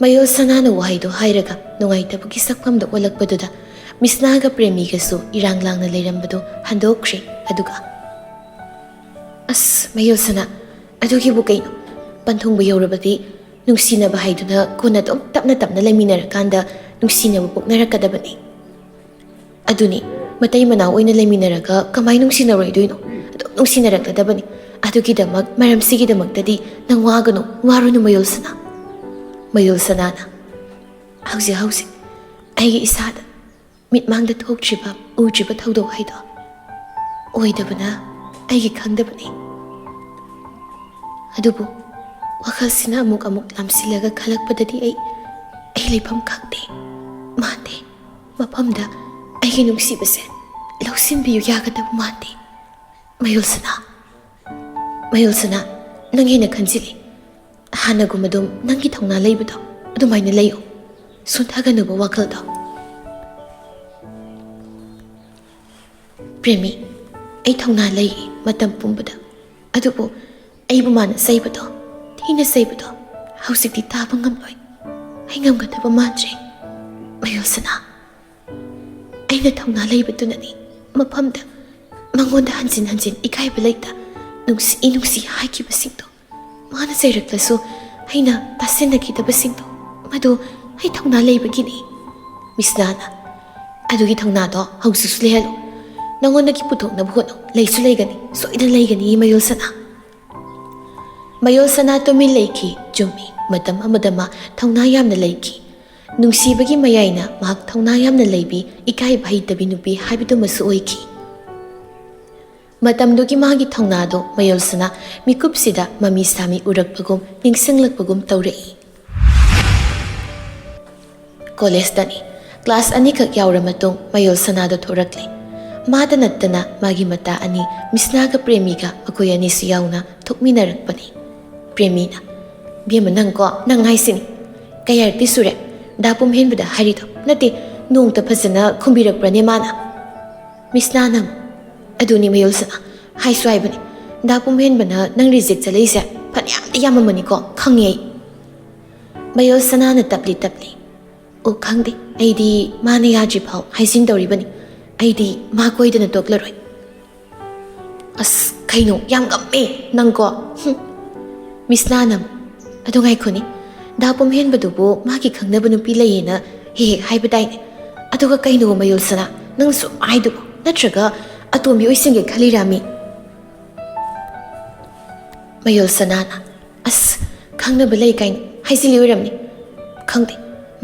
ꯃꯌꯣꯜ ꯁꯅꯥꯅ ꯋꯥꯍꯩꯗꯣ ꯍꯥꯏꯔꯒ ꯅꯨꯡꯉꯥꯏꯇꯕꯒꯤ ꯁꯛꯐꯝꯗ ꯑꯣꯜꯂꯛꯄꯗꯨꯗ ꯃꯤꯁꯅꯥꯒ ꯄ꯭ꯔꯦꯃꯤꯒꯁꯨ ꯏꯔꯥꯡ ꯂꯥꯡꯅ ꯂꯩꯔꯝꯕꯗꯨ ꯍꯟꯗꯣꯛꯈ꯭ꯔꯦ꯫ ꯑꯗꯨꯒ, "ꯑꯁ, ꯃꯌꯣꯜ ꯁꯅꯥ, ꯑꯗꯨꯒꯤꯕꯨ ꯀꯩꯅꯣ? ꯄꯟꯊꯨꯡꯕꯨ ꯌꯧꯔꯕꯗꯤ ꯅꯨꯡꯁꯤꯅꯕ ꯍꯥꯏꯗꯨꯅ ꯀꯣꯟꯅ ꯑꯗꯨꯝ ꯇꯞꯅ ꯇꯞꯅ ꯂꯩꯃꯤꯟꯅꯔꯀꯥꯟꯗ ꯅꯨꯡꯁꯤꯅꯕ ꯄꯣꯛꯅꯔꯛꯀꯗꯕꯅꯤ"꯫ "ꯑꯗꯨꯅꯤ, ꯃꯇꯩ ꯃꯅꯥꯎ ꯑꯣꯏꯅ ꯂꯩꯃꯤꯟꯅꯔꯒ ꯀꯃꯥꯏ ꯅꯨꯡꯁꯤꯅꯔꯣꯏꯗꯣꯏꯅꯣ? ꯑꯗꯨꯝ ꯅꯨꯡꯁꯤꯅꯔꯛꯀꯗꯕꯅꯤ꯫ ꯑꯗꯨꯒꯤꯗꯃꯛ, ꯃꯔꯝꯁꯤꯒꯤꯗꯃꯛꯇꯗꯤ ꯅꯪ ꯋꯥꯒꯅꯨ, ꯋꯥꯔꯨꯅꯨ ꯃꯌꯣꯜ ꯁꯅꯥ"꯫ ꯃꯌꯣꯜ ꯁꯅꯥꯅ, "ꯍꯧꯖꯤꯛ ꯍꯧꯖꯤꯛ ꯑꯩꯒꯤ ꯏꯁꯥꯗ ꯃꯤꯠꯃꯥꯡꯗ ꯊꯣꯛꯇ꯭ꯔꯤꯕ, ꯎꯗ꯭ꯔꯤꯕ ꯊꯧꯗꯣꯛ ꯍꯥꯏꯗꯣ ꯑꯣꯏꯗꯕꯅ ꯑꯩꯒꯤ ꯈꯪꯗꯕꯅꯤ꯫ ꯑꯗꯨꯕꯨ ꯋꯥꯈꯜꯁꯤꯅ ꯑꯃꯨꯛ ꯑꯃꯨꯛ ꯂꯥꯝꯁꯤꯜꯂꯒ ꯈꯜꯂꯛꯄꯗꯗꯤ ꯑꯩ, ꯑꯩ ꯂꯩꯐꯝ ꯈꯪꯗꯦ, ꯃꯥꯟꯗꯦ꯫ ꯃꯐꯝꯗ ꯑꯩꯒꯤ ꯅꯨꯡꯁꯤꯕꯁꯦ ꯂꯧꯁꯤꯟꯕꯤꯌꯨ ꯌꯥꯒꯗꯕ ꯃꯥꯟꯗꯦ꯫ ꯃꯌꯨꯜꯁꯅꯥ, ꯃꯌꯨꯜꯁꯅꯥ, ꯅꯪ ꯍꯦꯟꯅ ꯈꯟꯖꯤꯜꯂꯤ꯫ ꯍꯥꯟꯅꯒꯨꯝ ꯑꯗꯨꯝ ꯅꯪꯒꯤ ꯊꯧꯅꯥ ꯂꯩꯕꯗꯣ ꯑꯗꯨꯃꯥꯏꯅ ꯂꯩꯌꯨ꯫ ꯁꯣꯟꯊꯒꯅꯨꯕ ꯋꯥꯈꯜꯗꯣ꯫ ꯄ꯭ꯔꯦꯃꯤ, ꯑꯩ ꯊꯧꯅꯥ ꯂꯩꯌꯦ ꯃꯇꯝ ꯄꯨꯝꯕꯗ꯫ ꯑꯗꯨꯕꯨ ꯑꯩꯕꯨ ꯃꯥꯅ ꯆꯩꯕꯗꯣ, ꯊꯤꯅ ꯆꯩꯕꯗꯣ ꯍꯧꯖꯤꯛꯇꯤ ꯇꯥꯕ ꯉꯝꯂꯣꯏ꯫ ꯑꯩ ꯉꯝꯒꯗꯕ ꯃꯥꯟꯗ꯭ꯔꯦ꯫ ꯃꯌꯨꯜꯁꯅꯥ, ꯑꯩꯅ ꯊꯧꯅꯥ ꯂꯩꯕꯗꯨꯅꯅꯤ ꯃꯐꯝꯗ ꯃꯉꯣꯟꯗ ꯍꯟꯖꯤꯟ ꯍꯟꯖꯤꯟ ꯏꯀꯥꯏꯕ ꯂꯩꯇ ꯅꯨꯡꯁꯤ ꯅꯨꯡꯁꯤ ꯍꯥꯏꯈꯤꯕꯁꯤꯡꯗꯣ꯫ ꯃꯥꯅ ꯆꯩꯔꯛꯂꯁꯨ ꯑꯩꯅ ꯇꯥꯁꯤꯟꯅꯈꯤꯗꯕꯁꯤꯡꯗꯣ, ꯃꯗꯨ ꯑꯩ ꯊꯧꯅꯥ ꯂꯩꯕꯒꯤꯅꯤ꯫ ꯃꯤꯁꯅꯥꯅ, ꯑꯗꯨꯒꯤ ꯊꯧꯅꯥꯗꯣ ꯍꯧꯖꯤꯛꯁꯨ ꯂꯩꯍꯜꯂꯨ꯫ ꯅꯉꯣꯟꯗꯒꯤ ꯄꯨꯊꯣꯛꯅꯕ ꯍꯣꯠꯅꯧ꯫ ꯂꯩꯁꯨ ꯂꯩꯒꯅꯤ, ꯁꯣꯏꯗꯅ ꯂꯩꯒꯅꯤ, ꯃꯌꯨꯜꯁꯅꯥ꯫ ꯃꯌꯨꯜꯁꯅꯥ ꯇꯨꯃꯤꯟ ꯂꯩꯈꯤ꯫ ꯆꯨꯝꯃꯤ, ꯃꯇꯝ ꯑꯃꯗ ꯃꯥ ꯊꯧꯅꯥ ꯌꯥꯝꯅ ꯂꯩꯈꯤ꯫ ꯅꯨꯡꯁꯤꯕꯒꯤ ꯃꯌꯥꯏꯅ ꯃꯍꯥꯛ ꯊꯧꯅꯥ ꯌꯥꯝꯅ ꯂꯩꯕꯤ, ꯏꯀꯥꯏꯕ ꯍꯩꯇꯕꯤ ꯅꯨꯄꯤ ꯍꯥꯏꯕꯗꯨꯃꯁꯨ ꯑꯣꯏꯈꯤ꯫ ꯃꯇꯝꯗꯨꯒꯤ ꯃꯥꯒꯤ ꯊꯧꯅꯥꯗꯣ ꯃꯌꯨꯜꯁꯅꯥ ꯃꯤꯀꯨꯞꯁꯤꯗ ꯃꯃꯤ ꯁꯥꯃꯤ ꯎꯔꯛꯄꯒꯨꯝ, ꯅꯤꯡꯁꯤꯡꯂꯛꯄꯒꯨꯝ ꯇꯧꯔꯛꯏ꯫ ꯀꯣꯂꯦꯖꯇꯅꯤ꯫ ꯀ꯭ꯂꯥꯁ ꯑꯅꯤꯈꯛ ꯌꯥꯎꯔ ꯃꯇꯨꯡ ꯃꯌꯨꯜꯁꯅꯥꯗꯣ ꯊꯣꯔꯛꯂꯦ꯫ ꯃꯥꯗ ꯅꯠꯇꯅ ꯃꯥꯒꯤ ꯃꯇꯥ ꯑꯅꯤ, ꯃꯤꯁꯅꯥꯒ ꯄ꯭ꯔꯦꯃꯤꯒ, ꯃꯈꯣꯏ ꯑꯅꯤꯁꯨ ꯌꯥꯎꯅ ꯊꯣꯛꯃꯤꯟꯅꯔꯛꯄꯅꯤ꯫ ꯄ꯭ꯔꯦꯃꯤꯅ, "ꯕꯦꯝꯃ, ꯅꯪꯀꯣ, ꯅꯪ ꯍꯥꯏꯁꯤꯅꯤ꯫ ꯀꯌꯥꯔꯛꯇꯤ ꯁꯨꯔꯦ ꯗꯥ ꯄꯨꯝꯍꯦꯟꯕꯗ ꯍꯥꯏꯔꯤꯗꯣ? ꯅꯠꯇꯦ, ꯅꯣꯡꯇ ꯐꯖꯅ ꯈꯨꯝꯕꯤꯔꯛꯄ꯭ꯔꯅꯦ ꯃꯥꯅ?" ꯃꯤꯁꯅꯥꯅ, "ꯑꯗꯨꯅꯤ ꯃꯌꯨꯜꯁꯅꯥ, ꯍꯥꯏꯁꯨ ꯍꯥꯏꯕꯅꯤ꯫ ꯗꯥ ꯄꯨꯝꯍꯦꯟꯕꯅ ꯅꯪ ꯔꯤꯖꯦꯛ ꯆꯠꯂꯛꯏꯁꯦ ꯐꯅꯌꯥꯝꯗꯤ ꯌꯥꯝꯃꯝꯃꯅꯤꯀꯣ, ꯈꯪꯉꯦ ꯑꯩ꯫" ꯃꯌꯨꯜꯁꯅꯥꯅ ꯇꯞꯂꯤ ꯇꯞꯂꯤ, "ꯑꯣ, ꯈꯪꯗꯦ, ꯑꯩꯗꯤ ꯃꯥꯅ ꯌꯥꯗ꯭ꯔꯤꯐꯥꯎ ꯍꯥꯏꯖꯤꯟꯗꯧꯔꯤꯕꯅꯤ꯫ ꯑꯩꯗꯤ ꯃꯥ ꯀꯣꯏꯗꯅ ꯇꯣꯛꯂꯔꯣꯏ꯫" "ꯑꯁ, ꯀꯩꯅꯣ, ꯌꯥꯝ ꯉꯝꯃꯦ ꯅꯪꯀꯣ꯫ ꯍꯨꯝ꯫" ꯃꯤꯁꯅꯥꯅ, "ꯑꯗꯨ ꯉꯥꯏꯈꯣꯅꯦ, ꯗꯥ ꯄꯨꯝꯍꯦꯟꯕꯗꯨꯕꯨ ꯃꯥꯒꯤ ꯈꯪꯅꯕ ꯅꯨꯄꯤ ꯂꯩꯌꯦꯅ ꯍꯦꯛ ꯍꯦꯛ ꯍꯥꯏꯕꯗꯥꯏꯅꯦ? ꯑꯗꯨꯒ ꯀꯩꯅꯣ ꯃꯌꯨꯜꯁꯅꯥ, ꯅꯪ ꯁꯨꯝ ꯍꯥꯏꯗꯨꯕꯨ? ꯅꯠꯇ꯭ꯔꯒ ꯑꯇꯣꯝꯕꯤ ꯑꯣꯏꯁꯤꯟꯒꯦ ꯈꯜꯂꯤꯔꯥꯃꯤ?" ꯃꯌꯨꯜꯁꯅꯥꯅ, "ꯑꯁ, ꯈꯪꯅꯕ ꯂꯩ ꯀꯥꯏꯅ ꯍꯥꯏꯖꯤꯜꯂꯤ ꯑꯣꯏꯔꯝꯅꯤ꯫ ꯈꯪꯗꯦ,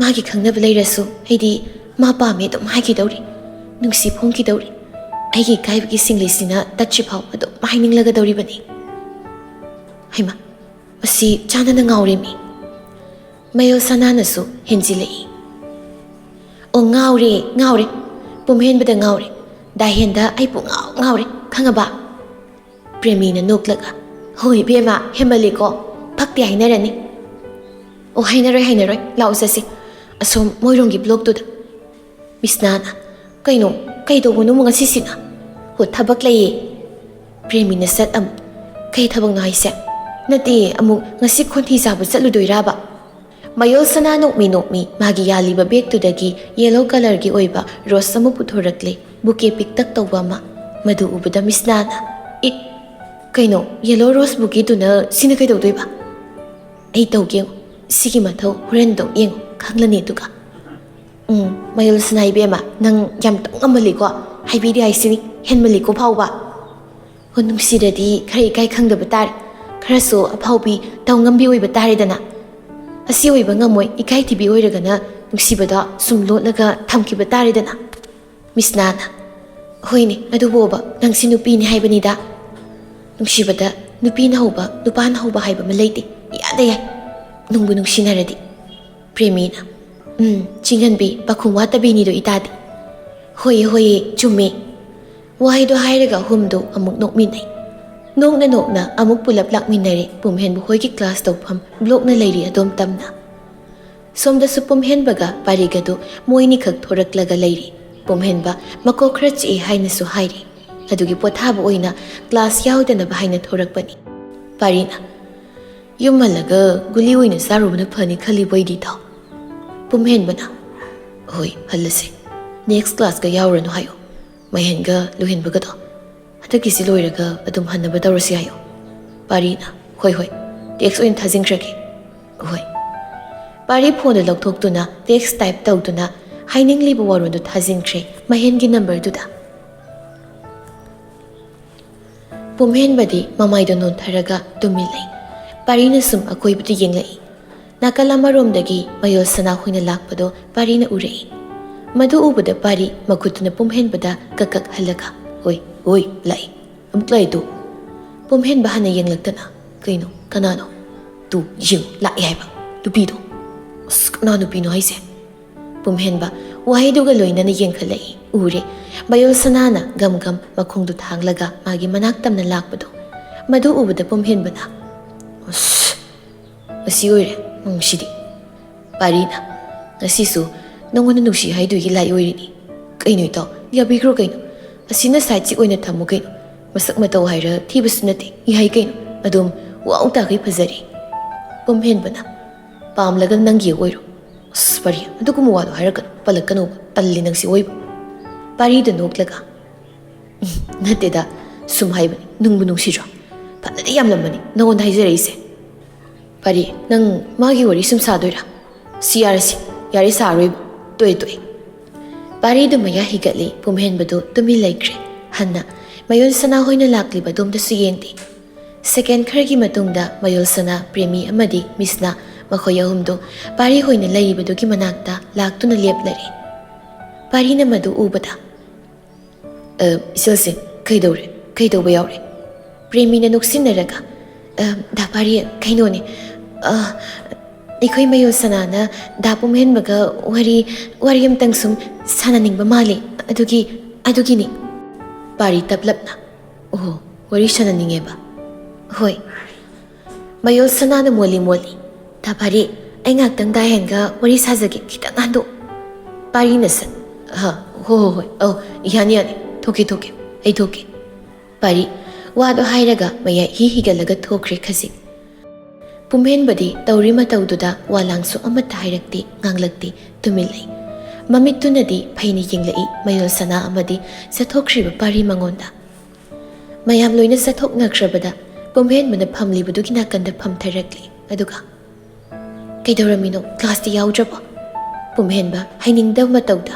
ꯃꯥꯒꯤ ꯈꯪꯅꯕ ꯂꯩꯔꯁꯨ ꯑꯩꯗꯤ ꯃꯥ ꯄꯥꯝꯃꯦ ꯑꯗꯨꯝ ꯍꯥꯏꯈꯤꯗꯧꯔꯤ, ꯅꯨꯡꯁꯤ ꯐꯣꯡꯈꯤꯗꯧꯔꯤ꯫ ꯑꯩꯒꯤ ꯏꯀꯥꯏꯕꯒꯤ ꯁꯤꯡꯂꯩꯁꯤꯅ ꯇꯠꯇ꯭ꯔꯤꯐꯥꯎ ꯑꯗꯨꯝ ꯍꯥꯏꯅꯤꯡꯂꯒꯗꯧꯔꯤꯕꯅꯤ꯫ ꯍꯩꯃꯥ, ꯃꯁꯤ ꯆꯥꯟꯅꯅ ꯉꯥꯎꯔꯦꯃꯤ꯫ ꯃꯌꯣꯜ ꯁꯅꯥꯅꯁꯨ ꯍꯦꯟꯖꯤꯜꯂꯛꯏ꯫ ꯑꯣ, ꯉꯥꯎꯔꯦ, ꯉꯥꯎꯔꯦ꯫ ꯄꯨꯝꯍꯦꯟꯕꯗ ꯉꯥꯎꯔꯦ꯫ ꯗꯥꯍꯦꯟꯗ ꯑꯩ ꯄꯨꯡꯉꯥꯎ ꯉꯥꯎꯔꯦ, ꯈꯪꯉꯕ? ꯄ꯭ꯔꯦꯃꯤꯅ ꯅꯣꯛꯂꯒ, "ꯍꯣꯏ ꯏꯕꯦꯝꯃ, ꯍꯦꯟꯃꯜꯂꯤꯀꯣ꯫ ꯐꯛꯇꯤ ꯍꯥꯏꯅꯔꯅꯤ꯫" "ꯑꯣ, ꯍꯥꯏꯅꯔꯣꯏ, ꯍꯥꯏꯅꯔꯣꯏ꯫ ꯂꯥꯛꯑꯣ ꯆꯠꯁꯤ꯫ ꯑꯁꯣꯝ ꯃꯣꯏꯔꯣꯝꯒꯤ ꯕ꯭ꯂꯣꯛꯇꯨꯗ꯫" ꯃꯤꯁꯅꯥꯅ, "ꯀꯩꯅꯣ? ꯀꯩ ꯇꯧꯕꯅꯣ ꯉꯁꯤꯁꯤꯅ?" "ꯍꯣ, ꯊꯕꯛ ꯂꯩꯌꯦ꯫" ꯄ꯭ꯔꯦꯃꯤꯅ ꯁꯠ ꯑꯃꯨꯛ, "ꯀꯩ ꯊꯕꯛꯅꯣ ꯍꯥꯏꯁꯦ?" "ꯅꯠꯇꯦ, ꯑꯃꯨꯛ ꯉꯁꯤ ꯈꯣꯟꯊꯤ ꯆꯥꯕ ꯆꯠꯂꯨꯗꯣꯏꯔꯕ?" ꯃꯌꯣꯜ ꯁꯅꯥ ꯅꯣꯛꯃꯤ ꯅꯣꯛꯃꯤ ꯃꯥꯒꯤ ꯌꯥꯜꯂꯤꯕ ꯕꯦꯒꯇꯨꯗꯒꯤ ꯌꯦꯂꯣ ꯀꯂꯔꯒꯤ ꯑꯣꯏꯕ ꯔꯣꯁ ꯑꯃ ꯄꯨꯊꯣꯔꯛꯂꯦ, ꯕꯨꯀꯦ ꯄꯤꯛꯇꯛ ꯇꯧꯕ ꯑꯃ꯫ ꯃꯗꯨ ꯎꯕꯗ ꯃꯤꯁꯅꯥꯅ, "ꯑꯦ, ꯀꯩꯅꯣ, ꯌꯦꯂꯣ ꯔꯣꯁ ꯕꯨꯀꯦꯗꯨꯅ ꯁꯤꯅ ꯀꯩꯗꯧꯗꯣꯏꯕ?" "ꯑꯩ ꯇꯧꯒꯦ ꯌꯦꯡꯉꯣ, ꯁꯤꯒꯤ ꯃꯊꯧ ꯍꯣꯔꯦꯟ ꯑꯗꯨꯝ ꯌꯦꯡꯉꯣ, ꯈꯪꯂꯅꯤ ꯑꯗꯨꯒ꯫" "ꯎꯝ, ꯃꯌꯣꯜ ꯁꯅꯥ ꯏꯕꯦꯝꯃ, ꯅꯪ ꯌꯥꯝ ꯇꯧ ꯉꯝꯃꯜꯂꯤꯀꯣ, ꯍꯥꯏꯕꯤꯗꯦ ꯍꯥꯏꯁꯤꯅꯤ, ꯍꯦꯟꯃꯜꯂꯤꯀꯣ ꯐꯥꯎꯕ꯫ ꯍꯣ, ꯅꯨꯡꯁꯤꯔꯗꯤ ꯈꯔ ꯏꯀꯥꯏ ꯈꯪꯗꯕ ꯇꯥꯔꯦ, ꯈꯔꯁꯨ ꯑꯐꯥꯎꯕꯤ ꯇꯧ ꯉꯝꯕꯤ ꯑꯣꯏꯕ ꯇꯥꯔꯦꯗꯅ꯫ ꯑꯁꯤ ꯑꯣꯏꯕ ꯉꯝꯃꯣꯏ, ꯏꯀꯥꯏ ꯊꯤꯕꯤ ꯑꯣꯏꯔꯒꯅ ꯅꯨꯡꯁꯤꯕꯗ ꯁꯨꯝ ꯂꯣꯠꯂꯒ ꯊꯝꯈꯤꯕ ꯇꯥꯔꯦꯗꯅ꯫" ꯃꯤꯁꯅꯥꯅ, "ꯍꯣꯏꯅꯦ, ꯑꯗꯨꯕꯨꯕ ꯅꯪꯁꯤ ꯅꯨꯄꯤꯅꯤ ꯍꯥꯏꯕꯅꯤꯗ꯫ ꯅꯨꯡꯁꯤꯕꯗ ꯅꯨꯄꯤꯅ ꯍꯧꯕ, ꯅꯨꯄꯥꯅ ꯍꯧꯕ ꯍꯥꯏꯕ ꯑꯃ ꯂꯩꯇꯦ, ꯏꯌꯥꯗ ꯌꯥꯏ, ꯅꯨꯡꯕꯨ ꯅꯨꯡꯁꯤꯅꯔꯗꯤ꯫" ꯄ꯭ꯔꯦꯃꯤꯅ, "ꯎꯝ, ꯆꯤꯡꯍꯟꯕꯤ, ꯄꯥꯈꯨꯝ ꯋꯥꯠꯇꯕꯤꯅꯤꯗꯣ ꯏꯇꯥꯗꯤ꯫" "ꯍꯣꯏꯌꯦ, ꯍꯣꯏꯌꯦ, ꯆꯨꯝꯃꯦ꯫" ꯋꯥꯍꯩꯗꯣ ꯍꯥꯏꯔꯒ ꯑꯍꯨꯝꯗꯣ ꯑꯃꯨꯛ ꯅꯣꯛꯃꯤꯟꯅꯩ꯫ ꯅꯣꯛꯅ ꯅꯣꯛꯅ ꯑꯃꯨꯛ ꯄꯨꯂꯞ ꯂꯥꯛꯃꯤꯟꯅꯔꯦ ꯄꯨꯝꯍꯦꯟꯕ ꯍꯣꯏꯒꯤ ꯀ꯭ꯂꯥꯁ ꯇꯧꯐꯝ ꯕ꯭ꯂꯣꯛꯅ ꯂꯩꯔꯤ ꯑꯗꯣꯝ ꯇꯝꯅ꯫ ꯁꯣꯝꯗꯁꯨ ꯄꯨꯝꯍꯦꯟꯕꯒ ꯄꯥꯔꯤꯒꯗꯨ ꯃꯣꯏꯅꯤꯈꯛ ꯊꯣꯔꯛꯂꯒ ꯂꯩꯔꯤ꯫ ꯄꯨꯝꯍꯦꯟꯕ ꯃꯀꯣꯛ ꯈꯔ ꯆꯤꯛꯏ ꯍꯥꯏꯅꯁꯨ ꯍꯥꯏꯔꯤ꯫ ꯑꯗꯨꯒꯤ ꯄꯣꯊꯥꯕ ꯑꯣꯏꯅ ꯀ꯭ꯂꯥꯁ ꯌꯥꯎꯗꯅꯕ ꯍꯥꯏꯅ ꯊꯣꯔꯛꯄꯅꯤ꯫ ꯄꯥꯔꯤꯅ, "ꯌꯨꯝ ꯍꯜꯂꯒ ꯒꯨꯂꯤ ꯑꯣꯏꯅ ꯆꯥꯔꯨꯕꯅ ꯐꯅꯤ ꯈꯜꯂꯤꯕꯣ ꯑꯩꯗꯤ ꯏꯇꯥꯎ꯫" ꯄꯨꯝꯍꯦꯟꯕꯅ, "ꯍꯣꯏ, ꯍꯜꯂꯁꯦ꯫ ꯅꯦꯛꯁ ꯀ꯭ꯂꯥꯁꯀ ꯌꯥꯎꯔꯅꯨ ꯍꯥꯏꯌꯣ꯫ ꯃꯍꯦꯟꯒ ꯂꯨꯍꯦꯟꯕꯒꯗꯣ ꯍꯟꯗꯛꯀꯤꯁꯤ ꯂꯣꯏꯔꯒ ꯑꯗꯨꯝ ꯍꯟꯅꯕ ꯇꯧꯔꯁꯤ ꯍꯥꯏꯌꯣ꯫" ꯄꯥꯔꯤꯅ, "ꯍꯣꯏ, ꯍꯣꯏ, ꯇꯦꯛꯁ ꯑꯣꯏꯅ ꯊꯥꯖꯤꯟꯈ꯭ꯔꯒꯦ꯫" "ꯍꯣꯏ꯫" ꯄꯥꯔꯤ ꯐꯣꯟꯗꯨ ꯂꯧꯊꯣꯛꯇꯨꯅ ꯇꯦꯛꯁ ꯇꯥꯏꯞ ꯇꯧꯗꯨꯅ ꯍꯥꯏꯅꯤꯡꯂꯤꯕ ꯋꯥꯔꯣꯜꯗꯨ ꯊꯥꯖꯤꯟꯈ꯭ꯔꯦ ꯃꯍꯦꯟꯒꯤ ꯅꯝꯕꯔꯗꯨꯗ꯫ ꯄꯨꯝꯍꯦꯟꯕꯗꯤ ꯃꯃꯥꯏꯗꯣ ꯅꯣꯟꯊꯔꯒ ꯇꯨꯃꯤꯟ ꯂꯩ꯫ ꯄꯥꯔꯤꯅ ꯁꯨꯝ ꯑꯀꯣꯏꯕꯗꯨ ꯌꯦꯡꯂꯛꯏ꯫ ꯅꯥꯀꯜ ꯑꯃꯔꯣꯝꯗꯒꯤ ꯃꯌꯣꯜ ꯁꯅꯥ ꯍꯣꯏꯅ ꯂꯥꯛꯄꯗꯣ ꯄꯥꯔꯤꯅ ꯎꯔꯛꯏ꯫ ꯃꯗꯨ ꯎꯕꯗ ꯄꯥꯔꯤ ꯃꯈꯨꯠꯇꯨꯅ ꯄꯨꯝꯍꯦꯟꯕꯗ ꯀꯛ ꯀꯛ ꯍꯜꯂꯒ, "ꯍꯣꯏ, ꯍꯣꯏ, ꯂꯥꯛꯏ꯫ ꯑꯃꯨꯛ ꯂꯥꯛꯏ ꯇꯨ?" ꯄꯨꯝꯍꯦꯟꯕ ꯍꯟꯅ ꯌꯦꯡꯂꯛꯇꯅ, "ꯀꯩꯅꯣ? ꯀꯅꯥꯅꯣ? ꯇꯨ, ꯌꯦꯡꯉꯨ, ꯂꯥꯛꯑꯦ ꯍꯥꯏꯕ ꯅꯨꯄꯤꯗꯣ!" "ꯑꯁ, ꯀꯅꯥ ꯅꯨꯄꯤꯅꯣ ꯍꯥꯏꯁꯦ?" ꯄꯨꯝꯍꯦꯟꯕ ꯋꯥꯍꯩꯗꯨꯒ ꯂꯣꯏꯅꯅ ꯌꯦꯡꯈꯠꯂꯛꯏ꯫ ꯎꯔꯦ, ꯃꯌꯣꯜ ꯁꯅꯥꯅ ꯒꯝ ꯒꯝ ꯃꯈꯣꯡꯗꯨ ꯊꯥꯡꯂꯒ ꯃꯥꯒꯤ ꯃꯅꯥꯛ ꯇꯝꯅ ꯂꯥꯛꯄꯗꯣ꯫ ꯃꯗꯨ ꯎꯕꯗ ꯄꯨꯝꯍꯦꯟꯕꯅ, "ꯑꯁ, ꯑꯁꯤ ꯑꯣꯏꯔꯦ ꯃꯑꯣꯡꯁꯤꯗꯤ꯫" ꯄꯥꯔꯤꯅ, "ꯉꯁꯤꯁꯨ ꯅꯉꯣꯟꯗ ꯅꯨꯡꯁꯤ ꯍꯥꯏꯗꯣꯏꯒꯤ ꯂꯥꯏ ꯑꯣꯏꯔꯤꯅꯤ꯫ ꯀꯩꯅꯣ ꯏꯇꯥꯎ, ꯌꯥꯕꯤꯈ꯭ꯔꯣ ꯀꯩꯅꯣ? ꯑꯁꯤꯅ ꯁꯥꯏꯠ ꯆꯤꯛ ꯑꯣꯏꯅ ꯊꯝꯃꯨ ꯀꯩꯅꯣ꯫ ꯃꯁꯛ ꯃꯇꯧ ꯍꯥꯏꯔ ꯊꯤꯕꯁꯨ ꯅꯠꯇꯦ, ꯌꯥꯏ ꯀꯩꯅꯣ꯫ ꯑꯗꯨꯝ ꯋꯥꯎ ꯇꯥꯈꯩ ꯐꯖꯔꯤ꯫" ꯄꯨꯝꯍꯦꯟꯕꯅ, "ꯄꯥꯝꯂꯒ ꯅꯪꯒꯤ ꯑꯣꯏꯔꯣ꯫" "ꯑꯁ ꯄꯥꯔꯤ, ꯑꯗꯨꯒꯨꯝꯕ ꯋꯥꯗꯣ ꯍꯥꯏꯔꯛꯀꯅꯨ, ꯄꯜꯂꯛꯀꯅꯣꯕ, ꯇꯜꯂꯤ ꯅꯪꯁꯤ ꯑꯣꯏꯕ꯫" ꯄꯥꯔꯤꯗ ꯅꯣꯛꯂꯒ, "ꯎꯝ, ꯅꯠꯇꯦꯗ, ꯁꯨꯝ ꯍꯥꯏꯕꯅꯤ, ꯅꯨꯡꯕꯨ ꯅꯨꯡꯁꯤꯗ꯭ꯔꯣ? ꯐꯅꯗꯤ ꯌꯥꯝꯂꯝꯕꯅꯤ ꯅꯉꯣꯟꯗ ꯍꯥꯏꯖꯔꯛꯏꯁꯦ꯫" "ꯄꯥꯔꯤ, ꯅꯪ ꯃꯥꯒꯤ ꯋꯥꯔꯤ ꯁꯨꯝ ꯁꯥꯗꯣꯏꯔꯥ?" "ꯁꯤ ꯌꯥꯔꯁꯤ, ꯌꯥꯔꯦ, ꯁꯥꯔꯣꯏꯕ, ꯇꯣꯛꯑꯦ, ꯇꯣꯛꯑꯦ꯫" ꯄꯥꯔꯤꯗꯨ ꯃꯌꯥ ꯍꯤꯒꯠꯂꯤ, ꯄꯨꯝꯍꯦꯟꯕꯗꯨ ꯇꯨꯃꯤꯟ ꯂꯩꯈ꯭ꯔꯦ꯫ ꯍꯟꯅ ꯃꯌꯣꯜ ꯁꯅꯥ ꯍꯣꯏꯅ ꯂꯥꯛꯂꯤꯕ ꯑꯗꯣꯝꯗꯁꯨ ꯌꯦꯡꯗꯦ꯫ ꯁꯦꯀꯦꯟ ꯈꯔꯒꯤ ꯃꯇꯨꯡꯗ ꯃꯌꯣꯜ ꯁꯅꯥ, ꯄ꯭ꯔꯦꯃꯤ ꯑꯃꯗꯤ ꯃꯤꯁꯅꯥ, ꯃꯈꯣꯏ ꯑꯍꯨꯝꯗꯨ ꯄꯥꯔꯤ ꯍꯣꯏꯅ ꯂꯩꯔꯤꯕꯗꯨꯒꯤ ꯃꯅꯥꯛꯇ ꯂꯥꯛꯇꯨꯅ ꯂꯦꯞꯂꯔꯦ꯫ ꯄꯥꯔꯤꯅ ꯃꯗꯨ ꯎꯕꯗ, "ꯑ, ꯏꯆꯜꯁꯤꯡ, ꯀꯩꯗꯧꯔꯦ? ꯀꯩꯗꯧꯕ ꯌꯥꯎꯔꯦ?" ꯄ꯭ꯔꯦꯃꯤꯅ ꯅꯣꯛꯁꯤꯟꯅꯔꯒ, "ꯑ, ꯗꯥ ꯄꯥꯔꯤ, ꯀꯩꯅꯣꯅꯦ, ꯑ, ꯑꯩꯈꯣꯏ ꯃꯌꯣꯜ ꯁꯅꯥꯅ ꯗꯥ ꯄꯨꯝꯍꯦꯟꯕꯒ ꯋꯥꯔꯤ, ꯋꯥꯔꯤ ꯑꯝꯇꯪ ꯁꯨꯝ ꯁꯥꯟꯅꯅꯤꯡꯕ ꯃꯥꯜꯂꯤ, ꯑꯗꯨꯒꯤ, ꯑꯗꯨꯒꯤꯅꯤ꯫" ꯄꯥꯔꯤ ꯇꯞꯂꯞꯅ, "ꯑꯣꯍꯣ, ꯋꯥꯔꯤ ꯁꯥꯟꯅꯅꯤꯡꯉꯦꯕ?" "ꯍꯣꯏ꯫" ꯃꯌꯣꯜ ꯁꯅꯥꯅ ꯃꯣꯜꯂꯤ ꯃꯣꯜꯂꯤ, "ꯗꯥ ꯄꯥꯔꯤ, ꯑꯩ ꯉꯥꯛꯇꯪ ꯗꯥ ꯍꯦꯟꯒ ꯋꯥꯔꯤ ꯁꯥꯖꯒꯦ, ꯈꯤꯇꯪ ꯍꯟꯗꯣꯛ꯫" ꯄꯥꯔꯤꯅ ꯁꯠ, "ꯍꯥ, ꯍꯣ, ꯍꯣ, ꯍꯣꯏ, ꯑꯧ, ꯌꯥꯅꯤ, ꯌꯥꯅꯤ, ꯊꯣꯛꯀꯦ, ꯊꯣꯛꯀꯦ, ꯑꯩ ꯊꯣꯛꯀꯦ꯫" ꯄꯥꯔꯤ ꯋꯥꯗꯣ ꯍꯥꯏꯔꯒ ꯃꯌꯥꯏ ꯍꯤ ꯍꯤꯒꯠꯂꯒ ꯊꯣꯛꯈ꯭ꯔꯦ ꯈꯖꯤꯛ꯫ ꯄꯨꯝꯍꯦꯟꯕꯗꯤ ꯇꯧꯔꯤ ꯃꯇꯧꯗꯨꯗ ꯋꯥ ꯂꯥꯡꯁꯨ ꯑꯃꯠꯇ ꯍꯥꯏꯔꯛꯇꯦ, ꯉꯥꯡꯂꯛꯇꯦ, ꯇꯨꯃꯤꯟ ꯂꯩ꯫ ꯃꯃꯤꯠꯇꯨꯅꯗꯤ ꯐꯩꯅ ꯌꯦꯡꯂꯛꯏ ꯃꯌꯣꯜ ꯁꯅꯥ ꯑꯃꯗꯤ ꯆꯠꯊꯣꯛꯈ꯭ꯔꯤꯕ ꯄꯥꯔꯤ ꯃꯉꯣꯟꯗ꯫ ꯃꯌꯥꯝ ꯂꯣꯏꯅ ꯆꯠꯊꯣꯛꯅꯈ꯭ꯔꯕꯗ ꯄꯨꯝꯍꯦꯟꯕꯅ ꯐꯝꯂꯤꯕꯗꯨꯒꯤ ꯅꯥꯀꯟꯗ ꯐꯝꯊꯔꯛꯂꯤ꯫ ꯑꯗꯨꯒ, "ꯀꯩꯗꯧꯔꯝꯃꯤꯅꯣ? ꯀ꯭ꯂꯥꯁꯇꯤ ꯌꯥꯎꯗ꯭ꯔꯕꯣ?" ꯄꯨꯝꯍꯦꯟꯕ ꯍꯩꯅꯤꯡꯗꯕ ꯃꯇꯧꯗ,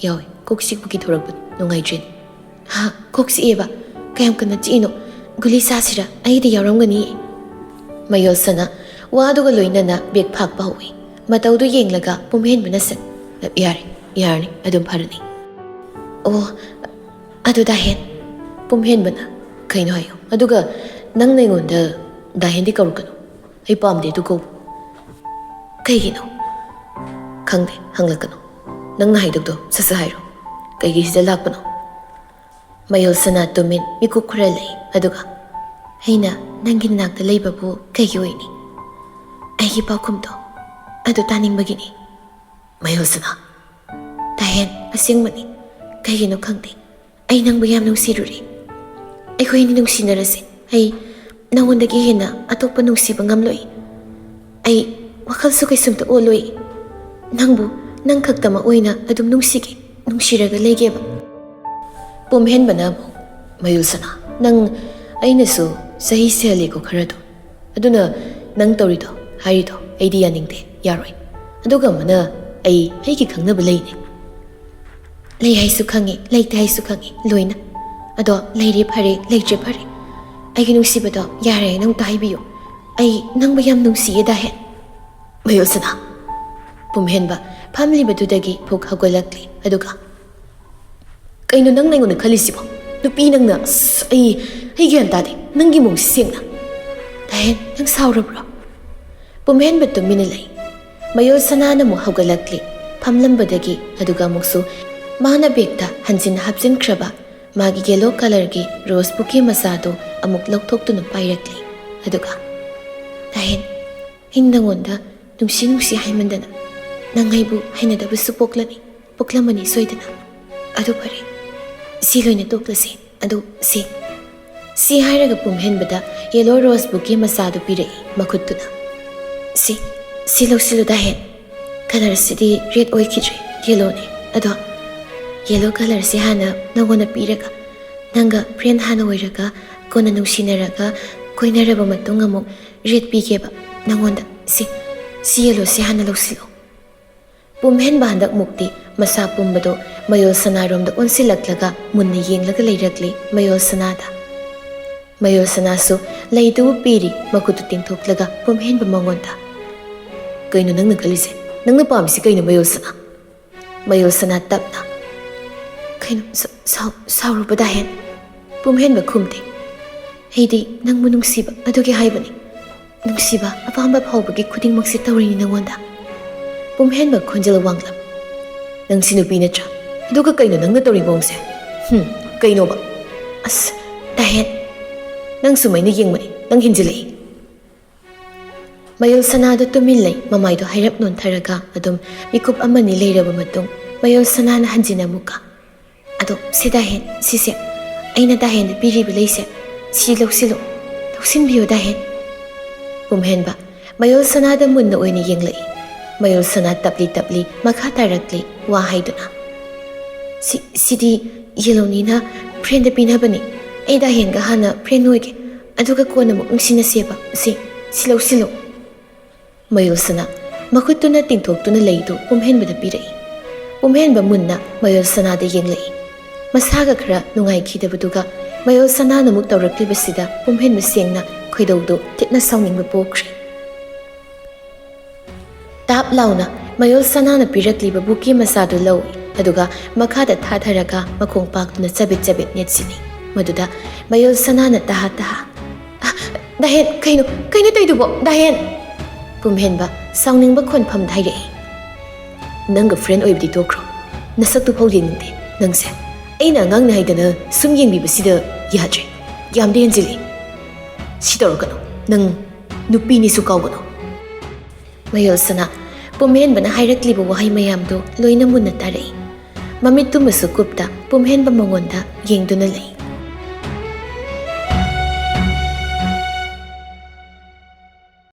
"ꯌꯥꯎꯏ, ꯀꯣꯛ ꯆꯤꯛꯄꯒꯤ ꯊꯣꯔꯛꯄꯅꯤ, ꯅꯨꯡꯉꯥꯏꯇ꯭ꯔꯤꯅꯤ꯫" "ꯍꯥ, ꯀꯣꯛ ꯆꯤꯛꯑꯦꯕ? ꯀꯌꯥꯝ ꯀꯟꯅ ꯆꯤꯛꯏꯅꯣ? ꯒꯨꯂꯤ ꯆꯥꯁꯤꯔꯥ? ꯑꯩꯗꯤ ꯌꯥꯎꯔꯝꯒꯅꯤ꯫" ꯃꯌꯣꯜ ꯁꯅꯥ ꯋꯥꯗꯨꯒ ꯂꯣꯏꯅꯅ ꯕꯦꯛ ꯐꯥꯛꯄ ꯍꯧꯏ꯫ ꯃꯇꯧꯗꯨ ꯌꯦꯡꯂꯒ ꯄꯨꯝꯍꯦꯟꯕꯅ ꯁꯠ, "ꯌꯥꯔꯦ, ꯌꯥꯔꯅꯤ, ꯑꯗꯨꯝ ꯐꯔꯅꯤ꯫ ꯑꯣ, ꯑꯗꯨ ꯗꯥꯍꯦꯟ, ꯄꯨꯝꯍꯦꯟꯕꯅ ꯀꯩꯅꯣ ꯍꯥꯏꯌꯣ꯫ ꯑꯗꯨꯒ ꯅꯪꯅ ꯑꯩꯉꯣꯟꯗ ꯗꯥꯍꯦꯟꯗꯤ ꯀꯧꯔꯛꯀꯅꯨ꯫ ꯑꯩ ꯄꯥꯝꯗꯦ ꯑꯗꯨ ꯀꯧꯕ꯫ ꯀꯩꯒꯤꯅꯣ? ꯈꯪꯗꯦ, ꯍꯪꯂꯛꯀꯅꯨ꯫ ꯅꯪꯅ ꯍꯥꯏꯗꯧꯗꯣ ꯁꯠ ꯁꯠ ꯍꯥꯏꯔꯣ꯫ ꯀꯩꯒꯤ ꯁꯤꯗ ꯂꯥꯛꯄꯅꯣ? ꯃꯌꯣꯜ ꯁꯅꯥ ꯇꯨꯃꯤꯟ ꯃꯤꯀꯨꯞ ꯈꯔ ꯂꯩ, ꯑꯗꯨꯒ, "ꯑꯩꯅ ꯅꯪꯒꯤ ꯅꯥꯛꯇ ꯂꯩꯕꯕꯨ ꯀꯩꯒꯤ ꯑꯣꯏꯅꯤ?" ꯑꯩꯒꯤ ꯄꯥꯎꯈꯨꯝꯗꯣ ꯑꯗꯨ ꯇꯥꯅꯤꯡꯕꯒꯤꯅꯤ꯫ ꯃꯌꯣꯜ ꯁꯅꯥ, ꯗꯥꯍꯦꯟ, ꯑꯁꯦꯡꯕꯅꯤ꯫ ꯀꯩꯒꯤꯅꯣ ꯈꯪꯗꯦ, ꯑꯩ ꯅꯪꯕꯨ ꯌꯥꯝ ꯅꯨꯡꯁꯤꯔꯨꯔꯦ꯫ ꯑꯩꯈꯣꯏ ꯑꯅꯤ ꯅꯨꯡꯁꯤꯅꯔꯁꯦ꯫ ꯑꯩ ꯅꯉꯣꯟꯗꯒꯤ ꯍꯦꯟꯅ ꯑꯇꯣꯞꯄ ꯅꯨꯡꯁꯤꯕ ꯉꯝꯂꯣꯏ꯫ ꯑꯩ ꯋꯥꯈꯜꯁꯨ ꯀꯩꯁꯨꯝꯇ ꯑꯣꯜꯂꯣꯏ꯫ ꯅꯪꯕꯨ ꯅꯪ ꯈꯛꯇꯃꯛ ꯑꯣꯏꯅ ꯑꯗꯨꯝ ꯅꯨꯡꯁꯤꯒꯦ, ꯅꯨꯡꯁꯤꯔꯒ ꯂꯩꯒꯦꯕ꯫ ꯄꯨꯝꯍꯦꯟꯕꯅ ꯑꯃꯨꯛ, "ꯃꯌꯣꯜ ꯁꯅꯥ, ꯅꯪ ꯑꯩꯅꯁꯨ ꯆꯍꯤ ꯁꯤꯍꯜꯂꯤꯀꯣ ꯈꯔꯗꯣ꯫ ꯑꯗꯨꯅ ꯅꯪ ꯇꯧꯔꯤꯗꯣ, ꯍꯥꯏꯔꯤꯗꯣ ꯑꯩꯗꯤ ꯌꯥꯅꯤꯡꯗꯦ, ꯌꯥꯔꯣꯏ꯫ ꯑꯗꯨꯒ ꯑꯃꯅ, ꯑꯩ ꯑꯩꯒꯤ ꯈꯪꯅꯕ ꯂꯩꯅꯦ꯫ ꯂꯩ ꯍꯥꯏꯁꯨ ꯈꯪꯉꯤ, ꯂꯩꯇꯦ ꯍꯥꯏꯁꯨ ꯈꯪꯉꯤ, ꯂꯣꯏꯅ꯫ ꯑꯗꯣ ꯂꯩꯔꯦ ꯐꯔꯦ, ꯂꯩꯇ꯭ꯔꯦ ꯐꯔꯦ꯫ ꯑꯩꯒꯤ ꯅꯨꯡꯁꯤꯕꯗꯣ ꯌꯥꯔꯦ, ꯅꯪ ꯑꯝꯇ ꯍꯥꯏꯕꯤꯌꯨ꯫ ꯑꯩ ꯅꯪꯕꯨ ꯌꯥꯝ ꯅꯨꯡꯁꯤꯌꯦ ꯗꯥꯍꯦꯟ꯫" ꯃꯌꯣꯜ ꯁꯅꯥ꯫ ꯄꯨꯝꯍꯦꯟꯕ ꯐꯝꯂꯤꯕꯗꯨꯗꯒꯤ ꯐꯨꯛ ꯍꯧꯒꯠꯂꯛꯂꯤ, ꯑꯗꯨꯒ, "ꯀꯩꯅꯣ ꯅꯪꯅ ꯑꯩꯉꯣꯟꯗ ꯈꯜꯂꯤꯁꯤꯕꯣ? ꯅꯨꯄꯤ ꯅꯪꯅ, ꯑꯁ, ꯑꯩ, ꯑꯩ ꯒ꯭ꯌꯥꯟ ꯇꯥꯗꯦ꯫ ꯅꯪꯒꯤ ꯃꯑꯣꯡꯁꯤ ꯁꯦꯡꯅ꯫ ꯗꯥꯍꯦꯟ, ꯅꯪ ꯁꯥꯎꯔꯕ꯭ꯔꯣ?" ꯄꯨꯝꯍꯦꯟꯕ ꯇꯨꯃꯤꯟꯅ ꯂꯩ꯫ ꯃꯌꯣꯜ ꯁꯅꯥꯅ ꯑꯃꯨꯛ ꯍꯧꯒꯠꯂꯛꯂꯤ ꯐꯝꯂꯝꯕꯗꯒꯤ, ꯑꯗꯨꯒ ꯑꯃꯨꯛꯁꯨ ꯃꯥꯅ ꯕꯦꯒꯇ ꯍꯟꯖꯤꯟꯅ ꯍꯥꯞꯆꯤꯟꯈ꯭ꯔꯕ ꯃꯥꯒꯤ ꯌꯦꯂꯣ ꯀꯂꯔꯒꯤ ꯔꯣꯁ ꯕꯨꯀꯦ ꯃꯆꯥꯗꯨ ꯑꯃꯨꯛ ꯂꯧꯊꯣꯛꯇꯨꯅ ꯄꯥꯏꯔꯛꯂꯤ꯫ ꯑꯗꯨꯒ, "ꯗꯥꯍꯦꯟ, ꯑꯩꯅ ꯅꯪꯉꯣꯟꯗ ꯅꯨꯡꯁꯤ ꯅꯨꯡꯁꯤ ꯍꯥꯏꯃꯟꯗꯅ ꯅꯪ ꯑꯩꯕꯨ ꯍꯩꯅꯗꯕꯁꯨ ꯄꯣꯛꯂꯅꯤ, ꯄꯣꯛꯂꯝꯃꯅꯤ ꯁꯣꯏꯗꯅ꯫ ꯑꯗꯨ ꯐꯔꯦ, ꯁꯤ ꯂꯣꯏꯅ ꯇꯣꯛꯂꯁꯤ꯫ ꯑꯗꯨ ꯁꯤ꯫" ꯁꯤ ꯍꯥꯏꯔꯒ ꯄꯨꯝꯍꯦꯟꯕꯗ ꯌꯦꯂꯣ ꯔꯣꯁ ꯕꯨꯀꯦ ꯃꯆꯥꯗꯨ ꯄꯤꯔꯛꯏ ꯃꯈꯨꯠꯇꯨꯅ꯫ "ꯁꯤ, ꯁꯤ ꯂꯧꯁꯤꯜꯂꯨ ꯗꯥꯍꯦꯟ꯫ ꯀꯂꯔꯁꯤꯗꯤ ꯔꯦꯗ ꯑꯣꯏꯈꯤꯗ꯭ꯔꯦ, ꯌꯦꯂꯣꯅꯦ꯫ ꯑꯗꯣ ꯌꯦꯂꯣ ꯀꯂꯔꯁꯦ ꯍꯥꯟꯅ ꯅꯪꯉꯣꯟꯗ ꯄꯤꯔꯒ, ꯅꯪꯒ ꯐ꯭ꯔꯦꯟ ꯍꯥꯟꯅ ꯑꯣꯏꯔꯒ, ꯀꯣꯟꯅ ꯅꯨꯡꯁꯤꯅꯔꯒ, ꯀꯣꯏꯅꯔꯕ ꯃꯇꯨꯡ ꯑꯃꯨꯛ ꯔꯦꯗ ꯄꯤꯒꯦꯕ ꯅꯪꯉꯣꯟꯗ꯫ ꯁꯤ, ꯁꯤ ꯌꯦꯂꯣꯁꯦ ꯍꯥꯟꯅ ꯂꯧꯁꯤꯜꯂꯣ꯫" ꯄꯨꯝꯍꯦꯟꯕ ꯍꯟꯗꯛ ꯃꯨꯛꯇꯤ ꯃꯁꯥ ꯄꯨꯝꯕꯗꯣ ꯃꯌꯣꯜ ꯁꯅꯥꯔꯣꯝꯗ ꯑꯣꯟꯁꯤꯜꯂꯛꯂꯒ ꯃꯨꯟꯅ ꯌꯦꯡꯂꯒ ꯂꯩꯔꯛꯂꯤ ꯃꯌꯣꯜ ꯁꯅꯥꯗ꯫ ꯃꯌꯣꯜ ꯁꯅꯥꯁꯨ ꯂꯩꯗꯨꯕꯨ ꯄꯤꯔꯤ ꯃꯈꯨꯠꯇꯨ ꯇꯤꯡꯊꯣꯛꯂꯒ ꯄꯨꯝꯍꯦꯟꯕ ꯃꯉꯣꯟꯗ꯫ "ꯀꯩꯅꯣ ꯅꯪꯅ ꯈꯜꯂꯤꯁꯦ? ꯅꯪꯅ ꯄꯥꯝꯃꯤꯁꯤ ꯀꯩꯅꯣ ꯃꯌꯣꯜ ꯁꯅꯥ?" ꯃꯌꯨꯜ ꯁꯅꯥ ꯇꯞꯅ, "ꯀꯩꯅꯣ, ꯁꯥ-, ꯁꯥꯎ-, ꯁꯥꯎꯔꯨꯕ ꯗꯥꯍꯦꯟ?" ꯄꯨꯝꯍꯦꯟꯕ ꯈꯨꯝꯗꯦ꯫ "ꯑꯩꯗꯤ ꯅꯪꯕꯨ ꯅꯨꯡꯁꯤꯕ ꯑꯗꯨꯒꯤ ꯍꯥꯏꯕꯅꯤ꯫ ꯅꯨꯡꯁꯤꯕ ꯑꯄꯥꯝꯕ ꯐꯥꯎꯕꯒꯤ ꯈꯨꯗꯤꯡꯃꯛꯁꯦ ꯇꯧꯔꯤꯅꯤ ꯅꯉꯣꯟꯗ꯫" ꯄꯨꯝꯍꯦꯟꯕ ꯈꯣꯟꯖꯦꯜ ꯋꯥꯡꯂꯞ, "ꯅꯪꯁꯤ ꯅꯨꯄꯤ ꯅꯠꯇ꯭ꯔꯥ? ꯑꯗꯨꯒ ꯀꯩꯅꯣ ꯅꯪꯅ ꯇꯧꯔꯤ ꯃꯑꯣꯡꯁꯦ? ꯍꯨꯝ, ꯀꯩꯅꯣꯕ?" "ꯑꯁ, ꯗꯥꯍꯦꯟ, ꯅꯪ ꯁꯨꯃꯥꯏꯅ ꯌꯦꯡꯕꯅꯤ, ꯅꯪ ꯍꯦꯟꯖꯤꯜꯂꯛꯏ꯫" ꯃꯌꯨꯜ ꯁꯅꯥꯗꯣ ꯇꯨꯃꯤꯟ ꯂꯩ, ꯃꯃꯥꯏꯗꯣ ꯍꯥꯏꯔꯞ ꯅꯣꯟꯊꯔꯒ ꯑꯗꯨꯝ ꯃꯤꯀꯨꯞ ꯑꯃꯅꯤ ꯂꯩꯔꯕ ꯃꯇꯨꯡ ꯃꯌꯨꯜ ꯁꯅꯥꯅ ꯍꯟꯖꯤꯟꯅ ꯑꯃꯨꯛꯀ, "ꯑꯗꯣ ꯁꯤ ꯗꯥꯍꯦꯟ, ꯁꯤꯁꯦ ꯑꯩꯅ ꯗꯥꯍꯦꯟꯗ ꯄꯤꯔꯤꯕ ꯂꯩꯁꯦ, ꯁꯤ ꯂꯧꯁꯤꯜꯂꯨ, ꯂꯧꯁꯤꯟꯕꯤꯌꯨ ꯗꯥꯍꯦꯟ꯫" ꯄꯨꯝꯍꯦꯟꯕ ꯃꯌꯨꯜ ꯁꯅꯥꯗ ꯃꯨꯟꯅ ꯑꯣꯏꯅ ꯌꯦꯡꯂꯛꯏ꯫ ꯃꯌꯨꯜ ꯁꯅꯥ ꯇꯞꯂꯤ ꯇꯞꯂꯤ ꯃꯈꯥ ꯇꯥꯔꯛꯂꯤ, ꯋꯥ ꯍꯥꯏꯗꯨꯅ, "ꯁꯤ, ꯁꯤꯗꯤ ꯌꯦꯂꯣꯅꯤꯅ ꯐ꯭ꯔꯦꯟꯗ ꯄꯤꯅꯕꯅꯤ꯫ ꯑꯩ ꯗꯥꯍꯦꯟꯒ ꯍꯥꯟꯅ ꯐ꯭ꯔꯦꯟ ꯑꯣꯏꯒꯦ, ꯑꯗꯨꯒ ꯀꯣꯟꯅ ꯑꯃꯨꯛ ꯅꯨꯡꯁꯤꯅꯁꯦꯕ꯫ ꯁꯤ, ꯁꯤ ꯂꯧꯁꯤꯜꯂꯨ꯫" ꯃꯌꯨꯜꯁꯅꯥ ꯃꯈꯨꯠꯇꯨꯅ ꯇꯤꯡꯊꯣꯛꯇꯨꯅ ꯂꯩꯗꯨ ꯄꯨꯝꯍꯦꯟꯕꯗ ꯄꯤꯔꯛꯏ꯫ ꯄꯨꯝꯍꯦꯟꯕ ꯃꯨꯟꯅ ꯃꯌꯨꯜꯁꯅꯥꯗ ꯌꯦꯡꯂꯛꯏ꯫ ꯃꯁꯥꯒ ꯈꯔ ꯅꯨꯡꯉꯥꯏꯈꯤꯗꯕꯗꯨꯒ ꯃꯌꯨꯜꯁꯅꯥꯅ ꯑꯃꯨꯛ ꯇꯧꯔꯛꯂꯤꯕꯁꯤꯗ ꯄꯨꯝꯍꯦꯟꯕ ꯁꯦꯡꯅ ꯈꯣꯏꯗꯧꯗꯨ ꯊꯤꯅ ꯁꯥꯎꯅꯤꯡꯕ ꯄꯣꯛꯈ꯭ꯔꯦ꯫ ꯇꯥꯞ ꯂꯥꯎꯅ ꯃꯌꯨꯜꯁꯅꯥꯅ ꯄꯤꯔꯛꯂꯤꯕ ꯕꯨꯀꯦ ꯃꯆꯥꯗꯨ ꯂꯧꯏ, ꯑꯗꯨꯒ ꯃꯈꯥꯗ ꯊꯥꯊꯔꯒ ꯃꯈꯣꯡ ꯄꯥꯛꯇꯨꯅ ꯆꯕꯤꯠ ꯆꯕꯤꯠ ꯅꯦꯠꯁꯤꯜꯂꯤ꯫ ꯃꯗꯨꯗ ꯃꯌꯨꯜꯁꯅꯥꯅ ꯇꯍꯥ ꯇꯍꯥ, "ꯑ, ꯗꯥꯍꯦꯟ, ꯀꯩꯅꯣ, ꯀꯩꯅꯣ ꯇꯧꯏꯗꯨꯕꯣ, ꯗꯥꯍꯦꯟ?" ꯄꯨꯝꯍꯦꯟꯕ ꯁꯥꯎꯅꯤꯡꯕ ꯈꯣꯟꯐꯝꯗ ꯍꯥꯏꯔꯛꯏ꯫ "ꯅꯪꯒ ꯐ꯭ꯔꯦꯟ ꯑꯣꯏꯕꯗꯤ ꯇꯣꯛꯈ꯭ꯔꯣ, ꯅꯁꯛꯇꯨ ꯐꯥꯎ ꯌꯦꯡꯅꯤꯡꯗꯦ ꯅꯪꯁꯦ꯫ ꯑꯩꯅ ꯑꯉꯥꯡꯅꯤ ꯍꯥꯏꯗꯅ ꯁꯨꯝ ꯌꯦꯡꯕꯤꯕꯁꯤꯗ ꯌꯥꯗ꯭ꯔꯦ, ꯌꯥꯝꯗꯤ ꯍꯦꯟꯖꯤꯜꯂꯤ꯫ ꯁꯤ ꯇꯧꯔꯛꯀꯅꯨ, ꯅꯪ ꯅꯨꯄꯤꯅꯤꯁꯨ ꯀꯥꯎꯒꯅꯨ꯫" ꯃꯌꯨꯜꯁꯅꯥ ꯄꯨꯝꯍꯦꯟꯕꯅ ꯍꯥꯏꯔꯛꯂꯤꯕ ꯋꯥꯍꯩ ꯃꯌꯥꯝꯗꯨ ꯂꯣꯏꯅ ꯃꯨꯟꯅ ꯇꯥꯔꯛꯏ꯫ ꯃꯃꯤꯠꯇꯨꯃꯁꯨ ꯀꯨꯞꯇ ꯄꯨꯝꯍꯦꯟꯕ ꯃꯉꯣꯟꯗ ꯌꯦꯡꯗꯨꯅ ꯂꯩ꯫